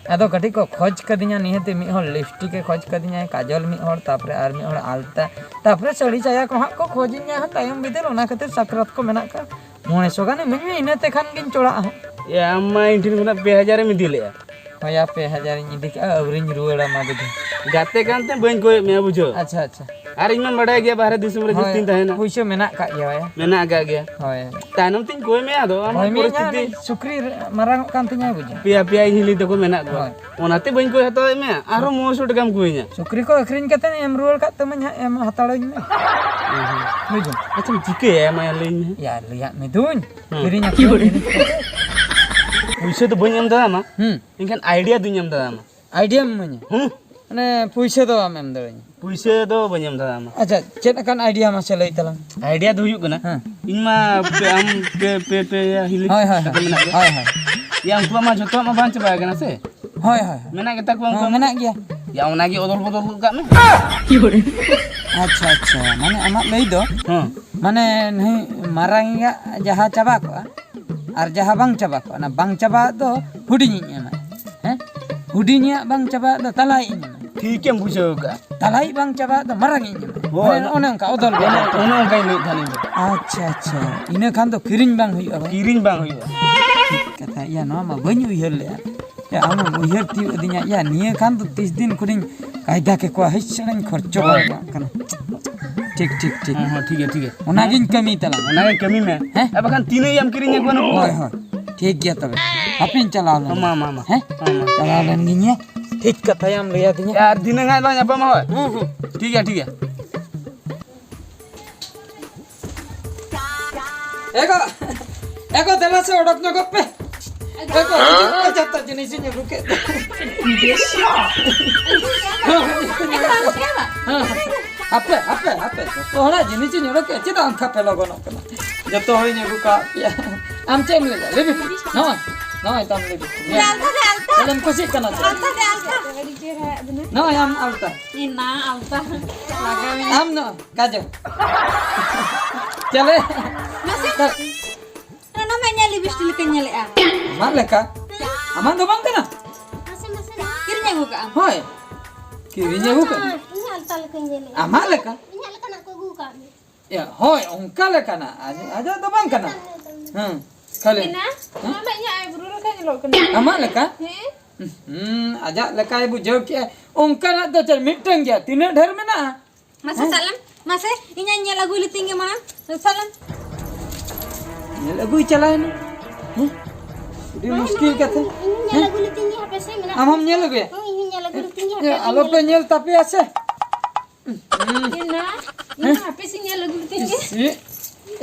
ᱟᱫᱚ ᱠᱟᱹᱴᱤᱡ ᱠᱚ ᱠᱷᱚᱡᱽ ᱠᱟᱫᱤᱧᱟ, ᱱᱤᱦᱟᱹᱛᱤ ᱢᱤᱫ ᱦᱚᱲ lipstick ᱮ ᱠᱷᱚᱡᱽ ᱠᱟᱫᱤᱧᱟᱭ, ᱠᱟᱡᱚᱞ ᱢᱤᱫ ᱦᱚᱲ, ᱛᱟᱯᱚᱨᱮ ᱟᱨ ᱢᱤᱫ ᱦᱚᱲ ᱟᱞᱛᱟ, ᱛᱟᱯᱚᱨᱮ ᱥᱟᱹᱲᱤ ᱥᱟᱭᱟ ᱠᱚ ᱦᱟᱸᱜ ᱠᱚ ᱠᱷᱚᱡᱤᱧᱟ ᱦᱟᱸᱜ ᱛᱟᱭᱚᱢ ᱵᱤᱫᱟᱹᱞ, ᱚᱱᱟ ᱠᱷᱟᱹᱛᱤᱨ ᱥᱟᱠᱨᱟᱛ ᱠᱚ ᱢᱮᱱᱟᱜ ᱠᱟᱜᱼᱟ᱾ ᱢᱚᱬᱮ ᱥᱚ ᱜᱟᱱ ᱤᱢᱟᱹᱧ ᱢᱮ, ᱤᱱᱟᱹ ᱛᱮ ᱠᱷᱟᱱ ᱜᱤᱧ ᱪᱚᱲᱟᱜᱼᱟ ᱦᱟᱸᱜ᱾ ᱮ, ᱟᱢ ᱢᱟ ᱤᱧ ᱴᱷᱮᱱ ᱠᱷᱚᱱᱟᱜ ᱯᱮ ᱦᱟᱡᱟᱨᱮᱢ ᱤᱫᱤ ᱞᱮᱜᱼᱟ᱾ ᱦᱳᱭ, ᱟᱯᱮ ᱦᱟᱡᱟᱨᱤᱧ ᱤᱫᱤ ᱠᱟᱜᱼᱟ, ᱟᱹᱣᱨᱤᱧ ᱨᱩᱣᱟᱹᱲᱟ, ᱢᱟ ᱵᱩᱡᱷᱟᱹᱣ᱾ ᱜᱟᱛᱮ ᱠᱟᱱᱛᱮ ᱵᱟᱹᱧ ᱠᱚᱭᱮᱫ ᱢᱮᱭᱟ, ᱵᱩᱡᱷᱟᱹᱣ᱾ ᱟᱪᱪᱷᱟ, ᱟᱪᱪᱷᱟ᱾ ᱟᱨ ᱤᱧ ᱢᱟ ᱵᱟᱲᱟᱭ ᱜᱮᱭᱟ, ᱵᱟᱦᱨᱮ ᱫᱤᱥᱚᱢ ᱨᱮ ᱦᱳᱭ, ᱡᱟᱹᱥᱛᱤᱧ ᱛᱟᱦᱮᱱᱟ᱾ ᱯᱩᱭᱥᱟᱹ ᱢᱮᱱᱟᱜ ᱠᱟᱜ ᱜᱮᱭᱟ, ᱵᱟᱭᱟ᱾ ᱢᱮᱱᱟᱜ ᱟᱠᱟᱫ ᱜᱮᱭᱟ᱾ ᱦᱳᱭ᱾ ᱛᱟᱭᱱᱚᱢ ᱛᱤᱧ ᱠᱚᱭ ᱢᱮᱭᱟ, ᱟᱫᱚ ᱟᱢᱟᱜ ᱦᱳᱭ, ᱢᱤᱫ ᱯᱚᱨᱤᱥᱛᱷᱤᱛᱤ ᱧᱟ-, ᱥᱩᱠᱨᱤ ᱨᱮ-, ᱢᱟᱨᱟᱝᱚᱜ ᱠᱟᱱ ᱛᱤᱧᱟ, ᱵᱩᱡᱷᱟᱹᱣ᱾ ᱯᱮᱭᱟ, ᱯᱮᱭᱟ ᱦᱤᱞᱤ ᱛᱟᱠᱚ ᱢᱮᱱᱟᱜ ᱠᱚᱣᱟ᱾ ᱦᱳᱭ᱾ ᱚᱱᱟᱛᱮ ᱵᱟᱹᱧ ᱠᱚᱭ ᱦᱟᱛᱟᱣᱮᱫ ᱢᱮᱭᱟ, ᱟᱨᱦᱚᱸ ᱢᱚᱬᱮᱥᱚ ᱴᱟᱠᱟᱢ ᱠᱚᱭᱤᱧᱟ᱾ ᱥᱩᱠᱨᱤ ᱠᱚ ᱟᱹᱠᱷᱨᱤᱧ ᱠᱟᱛᱮ ᱮᱢ ᱨᱩᱣᱟᱹᱲ ᱠᱟᱜ ᱛᱟᱢᱟᱧ ᱦᱟᱸᱜ, ᱮᱢ ᱦᱟᱛᱟᱲᱟᱹᱧ ᱢᱮ᱾ ᱦᱩᱸ, ᱦᱩᱸ᱾ ᱵᱩᱡᱷᱟᱹᱣ᱾ ᱟᱪᱪᱷᱟᱢ ᱪᱤᱠᱟᱹᱭᱟ, ᱢᱟ ᱞᱟᱹᱭᱟᱹᱧ ᱢᱮ᱾ ᱭᱟ, ᱞᱟᱹᱭᱟᱜ ᱢᱮ ᱫᱩᱧ᱾ ᱦᱩᱸ᱾ ᱠᱤᱨᱤᱧ ᱟᱹᱠᱷᱨᱤᱧ ᱡᱤᱱᱤᱥ ᱠᱚ᱾ ᱯᱩᱭᱥᱟᱹ ᱫᱚ ᱵᱟᱹᱧ ᱮᱢ ᱫᱟᱲᱮᱭᱟᱢᱟ᱾ ᱦᱩᱸ᱾ ᱮᱱᱠᱷᱟᱱ idea ᱫᱩᱧ ᱮᱢ ᱫᱟᱲᱮᱭᱟᱢᱟ᱾ Ideaᱢ ᱤᱢᱟᱹᱧᱟ? ᱦᱩᱸ᱾ ᱢᱟᱱᱮ ᱯᱩᱭᱥᱟᱹ ᱫᱚ ᱵᱟᱢ ᱮᱢ ᱫᱟᱲᱮᱭᱟᱹᱧᱟ? ᱯᱩᱭᱥᱟᱹ ᱫᱚ ᱵᱟᱹᱧ ᱮᱢ ᱫᱟᱲᱮᱭᱟᱢᱟ᱾ ᱟᱪᱪᱷᱟ, ᱪᱮᱫ ᱟᱠᱟᱱ idea ᱢᱟᱥᱮ ᱞᱟᱹᱭ ᱛᱟᱞᱟᱝ? Idea ᱫᱚ ᱦᱩᱭᱩᱜ ᱠᱟᱱᱟ, ᱦᱮᱸ᱾ ᱤᱧ ᱢᱟ ᱯᱮ, ᱟᱢ ᱯᱮ, ᱯᱮ, ᱯᱮ ᱦᱤᱞᱤ ᱦᱳᱭ, ᱦᱳᱭ, ᱛᱟᱠᱚ ᱦᱳᱭ᱾ ᱢᱮᱱᱟᱜ ᱠᱚᱣᱟ᱾ ᱦᱳᱭ, ᱦᱳᱭ᱾ ᱭᱟ, ᱩᱱᱠᱩᱣᱟᱜ ᱢᱟ ᱡᱚᱛᱚᱣᱟᱜ ᱢᱟ ᱵᱟᱝ ᱪᱟᱵᱟ ᱟᱠᱟᱱᱟ ᱥᱮ? ᱦᱳᱭ, ᱦᱳᱭ, ᱦᱳᱭ᱾ ᱢᱮᱱᱟᱜ ᱜᱮᱛᱟ ᱠᱚᱣᱟ ᱦᱚᱸ, ᱩᱱᱠᱩᱣᱟᱜ ᱢᱟ᱾ ᱢᱮᱱᱟᱜ ᱜᱮᱭᱟ᱾ ᱭᱟ, ᱚᱱᱟᱜᱮ ᱚᱫᱚᱞ ᱵᱚᱫᱚᱞ ᱜᱚᱫ ᱠᱟᱜ ᱢᱮ᱾ ᱟᱪᱪᱷᱟ, ᱟᱪᱪᱷᱟ, ᱢᱟᱱᱮ ᱟᱢᱟᱜ ᱞᱟᱹᱭ ᱫᱚ, ᱦᱚᱸ᱾ ᱢᱟᱱᱮ ᱱᱩᱭ ᱢᱟᱨᱟᱝᱤᱡᱟᱜ ᱡᱟᱦᱟᱸ ᱪᱟᱵᱟ ᱠᱚᱜᱼᱟ, ᱟᱨ ᱡᱟᱦᱟᱸ ᱵᱟᱝ ᱪᱟᱵᱟ ᱠᱚᱜᱼᱟ, ᱚᱱᱟ ᱵᱟᱝ ᱪᱟᱵᱟᱜ ᱫᱚ ᱦᱩᱰᱤᱧᱤᱧ ᱮᱢᱟ, ᱦᱮᱸ? ᱦᱩᱰᱤᱧᱟᱜ ᱵᱟᱝ ᱪᱟᱵᱟᱜ ᱫᱚ ᱛᱟᱞᱟᱭᱤᱧ ᱮᱢᱟ᱾ ᱴᱷᱤᱠᱮᱢ ᱵᱩᱡᱷᱟᱹᱣ ᱠᱟᱜᱼᱟ᱾ ᱛᱟᱞᱟᱭᱤᱡ ᱵᱟᱝ ᱪᱟᱵᱟᱜ ᱫᱚ ᱢᱟᱨᱟᱝᱤᱧ ᱮᱢᱟ᱾ ᱦᱳᱭ᱾ ᱚᱱᱮ, ᱚᱱᱮ ᱚᱱᱠᱟ ᱚᱫᱚᱞ ᱚᱱᱮ, ᱵᱚᱫᱚᱞ᱾ ᱚᱱᱮ ᱚᱱᱠᱟᱧ ᱞᱟᱹᱭᱮᱫ ᱛᱟᱦᱮᱱ ᱤᱧ ᱫᱚ᱾ ᱟᱪᱪᱷᱟ, ᱟᱪᱪᱷᱟ, ᱤᱱᱟᱹ ᱠᱷᱟᱱ ᱫᱚ ᱠᱤᱨᱤᱧ ᱵᱟᱝ ᱦᱩᱭᱩᱜᱼᱟ ᱵᱟᱝ? ᱠᱤᱨᱤᱧ ᱵᱟᱝ ᱦᱩᱭᱩᱜᱼᱟ᱾ ᱠᱟᱛᱷᱟ, ᱭᱟ, ᱱᱚᱣᱟ ᱢᱟ ᱵᱟᱹᱧ ᱩᱭᱦᱟᱹᱨ ᱞᱮᱜᱼᱟ᱾ ᱭᱟ, ᱟᱢᱮᱢ ᱩᱭᱦᱟᱹᱨ ᱛᱤᱭᱳᱜ ᱟᱹᱫᱤᱧᱟ᱾ ᱭᱟ, ᱱᱤᱭᱟᱹ ᱠᱷᱟᱱ ᱫᱚ ᱛᱤᱥ ᱫᱤᱱ ᱠᱷᱚᱱᱤᱧ ᱠᱟᱭᱫᱟ ᱠᱮᱠᱚᱣᱟ, ᱦᱤᱡ ᱥᱮᱬᱟᱧ ᱠᱷᱚᱨᱪᱚ ᱦᱳᱭ᱾ ᱵᱟᱲᱟ ᱠᱟᱜ ᱠᱟᱱᱟ᱾ ᱴᱷᱤᱠ, ᱴᱷᱤᱠ, ᱴᱷᱤᱠ᱾ ᱦᱮᱸ, ᱦᱮᱸ, ᱴᱷᱤᱠ ᱜᱮᱭᱟ, ᱴᱷᱤᱠ ᱜᱮᱭᱟ᱾ ᱚᱱᱟᱜᱤᱧ ᱠᱟᱹᱢᱤ ᱛᱟᱞᱟᱝ᱾ ᱚᱱᱟᱜᱮ ᱠᱟᱹᱢᱤ ᱢᱮ᱾ ᱦᱮᱸ? ᱟᱨ ᱵᱟᱠᱷᱟᱱ ᱛᱤᱱᱟᱹᱜ ᱮᱢ ᱠᱤᱨᱤᱧ ᱟᱠᱚᱣᱟ ᱱᱩᱠᱩ? ᱦᱳᱭ, ᱦᱳᱭ᱾ ᱴᱷᱤᱠ ᱜᱮᱭᱟ ᱛᱚᱵᱮ᱾ ᱦᱟᱯᱮᱧ ᱪᱟᱞᱟᱣ ᱞᱮᱱ᱾ ᱢᱟ, ᱢᱟ, ᱢᱟ᱾ ᱦᱮᱸ? ᱢᱟ, ᱢᱟ᱾ ᱪᱟᱞᱟᱣ ᱞᱮᱱ ᱜᱤᱧ, ᱦᱮᱸ? ᱴᱷᱤᱠ ᱠᱟᱛᱷᱟᱭᱟᱢ ᱞᱟᱹᱭ ᱟᱹᱫᱤᱧᱟ᱾ ᱟᱨ ᱫᱷᱤᱱᱟᱹᱝ ᱦᱟᱸᱜ ᱞᱟᱝ ᱧᱟᱯᱟᱢᱟ, ᱦᱳᱭ? ᱦᱩᱸ, ᱦᱩᱸ᱾ ᱴᱷᱤᱠ ᱜᱮᱭᱟ, ᱴᱷᱤᱠ ᱜᱮᱭᱟ᱾ ᱮ ᱜᱚ, ᱮ ᱜᱚ, ᱫᱮᱞᱟ ᱥᱮ ᱚᱰᱚᱠ ᱧᱚᱜᱚᱜ ᱯᱮ᱾ ᱮ ᱜᱚ, ᱦᱤᱡᱩᱜ ᱯᱮ, ᱡᱚᱛᱚ ᱡᱤᱱᱤᱥ ᱤᱧ ᱟᱹᱜᱩ ᱠᱮᱫ ᱫᱚ᱾ ᱦᱮᱸ, ᱦᱮᱸ᱾ ᱦᱟᱯᱮ, ᱦᱟᱯᱮ, ᱦᱟᱯᱮ, ᱡᱚᱛᱚ ᱦᱚᱲᱟᱜ ᱡᱤᱱᱤᱥ ᱤᱧ ᱚᱰᱚᱠ ᱠᱮᱫ, ᱪᱮᱫᱟᱜ ᱚᱱᱠᱟ ᱯᱮ ᱞᱚᱜᱚᱱᱚᱜ ᱠᱟᱱᱟ? ᱡᱚᱛᱚ ᱦᱚᱲᱤᱧ ᱟᱹᱜᱩ ᱠᱟᱜ ᱯᱮᱭᱟ᱾ ᱟᱢ ᱪᱮᱫ ᱮᱢ ᱞᱟᱹᱭᱫᱟ? ᱞᱟᱹᱭ ᱢᱮ᱾ ᱱᱚᱜᱼᱚᱭ, ᱱᱚᱜᱼᱚᱭ ᱛᱟᱢ ᱞᱟᱹᱭ ᱢᱮ᱾ ᱟᱞᱛᱟ ᱫᱮ, ᱟᱞᱛᱟ᱾ ᱪᱮᱫ ᱮᱢ ᱠᱩᱥᱤᱜ ᱠᱟᱱᱟ ᱛᱚ? ᱟᱞᱛᱟ ᱫᱮ, ᱟᱞᱛᱟ᱾ ᱱᱚᱜᱼᱚᱭ ᱟᱢ ᱟᱞᱛᱟ᱾ ᱮ ᱱᱟ, ᱟᱞᱛᱟ᱾ ᱞᱟᱜᱟᱣ ᱤᱧ᱾ ᱟᱢ ᱱᱚᱜᱼᱚᱭ᱾ ᱠᱟᱡᱚᱞ᱾ ᱪᱟᱞᱮ᱾ ᱢᱟᱥᱮ᱾ ᱚᱱᱟ ᱢᱟ ᱤᱧᱟᱹᱜ lipstick ᱞᱮᱠᱟᱧ ᱧᱮᱞᱮᱜᱼᱟ᱾ ᱟᱢᱟᱜ ᱞᱮᱠᱟ? ᱟᱢᱟᱜ ᱫᱚ ᱵᱟᱝ ᱠᱟᱱᱟ? ᱢᱟᱥᱮ, ᱢᱟᱥᱮ᱾ ᱠᱤᱨᱤᱧ ᱟᱹᱜᱩ ᱠᱟᱜᱼᱟ? ᱦᱳᱭ᱾ ᱠᱤᱨᱤᱧ ᱟᱹᱜᱩ ᱠᱟᱜᱼᱟ? ᱤᱧᱟᱹᱜ ᱟᱞᱛᱟ ᱞᱮᱠᱟᱧ ᱧᱮᱞᱮᱜᱼᱟ᱾ ᱟᱢᱟᱜ ᱞᱮᱠᱟ? ᱤᱧᱟᱹᱜ ᱞᱮᱠᱟᱱᱟᱜ ᱠᱚ ᱟᱹᱜᱩ ᱠᱟᱜ ᱢᱮ᱾ ᱮ, ᱦᱳᱭ, ᱚᱱᱠᱟ ᱞᱮᱠᱟᱱᱟᱜ᱾ ᱟᱡ-, ᱟᱡᱟᱜ ᱫᱚ ᱵᱟᱝ ᱠᱟᱱᱟ᱾ ᱦᱮᱸ, ᱠᱷᱟᱹᱞᱤ᱾ ᱮᱱᱟ? ᱦᱮᱸ? ᱟᱢᱟᱜ ᱤᱧᱟᱹᱜ eyebrow ᱞᱮᱠᱟ ᱧᱮᱞᱚᱜ ᱠᱟᱱᱟ᱾ ᱟᱢᱟᱜ ᱞᱮᱠᱟ? ᱦᱮᱸ᱾ ᱦᱩᱸ, ᱟᱡᱟᱜ ᱞᱮᱠᱟᱭ ᱵᱩᱡᱷᱟᱹᱣ ᱠᱮᱜᱼᱟ᱾ ᱚᱱᱠᱟᱱᱟᱜ ᱫᱚ ᱪᱮᱫ ᱢᱤᱫᱴᱟᱝ ᱜᱮᱭᱟ? ᱛᱤᱱᱟᱹᱜ ᱰᱷᱮᱨ ᱢᱮᱱᱟᱜᱼᱟ? ᱢᱟᱥᱮ ᱦᱮᱸ? ᱥᱟᱞᱟᱢ, ᱢᱟᱥᱮ ᱤᱧᱟᱹᱜ ᱧᱮᱞ ᱟᱹᱜᱩᱭ ᱞᱤᱛᱤᱧ ᱜᱮ ᱢᱟᱲᱟᱝ᱾ ᱥᱟᱞᱟᱢ᱾ ᱧᱮᱞ ᱟᱹᱜᱩᱭ ᱪᱟᱞᱟᱣᱮᱱᱟ᱾ ᱦᱮᱸ? ᱟᱹᱰᱤ ᱢᱩᱥᱠᱤᱞ ᱠᱟᱛᱷᱟ᱾ ᱤᱧ ᱧᱮᱞ ᱦᱮᱸ? ᱟᱹᱜᱩ ᱞᱤᱛᱤᱧ ᱜᱮ ᱦᱟᱯᱮ ᱥᱮ, ᱢᱮᱱᱟᱜ ᱟᱢ ᱦᱚᱸᱢ ᱧᱮᱞ ᱟᱹᱜᱩᱭᱟ? ᱦᱮᱸ, ᱤᱧ ᱦᱚᱸᱧ ᱧᱮᱞ ᱟᱹᱜᱩ ᱞᱤᱛᱤᱧ ᱜᱮ ᱦᱟᱯᱮ ᱦᱮᱸ, ᱥᱮ, ᱟᱞᱚᱯᱮ ᱧᱮᱞ ᱛᱟᱯᱮᱭᱟ ᱥᱮ᱾ ᱤᱧ ᱢᱟ, ᱤᱧ ᱢᱟ ᱦᱟᱯᱮ ᱥᱮ ᱧᱮᱞ ᱟᱹᱜᱩ ᱞᱤᱛᱤᱧ ᱜᱮ᱾ ᱤᱥ,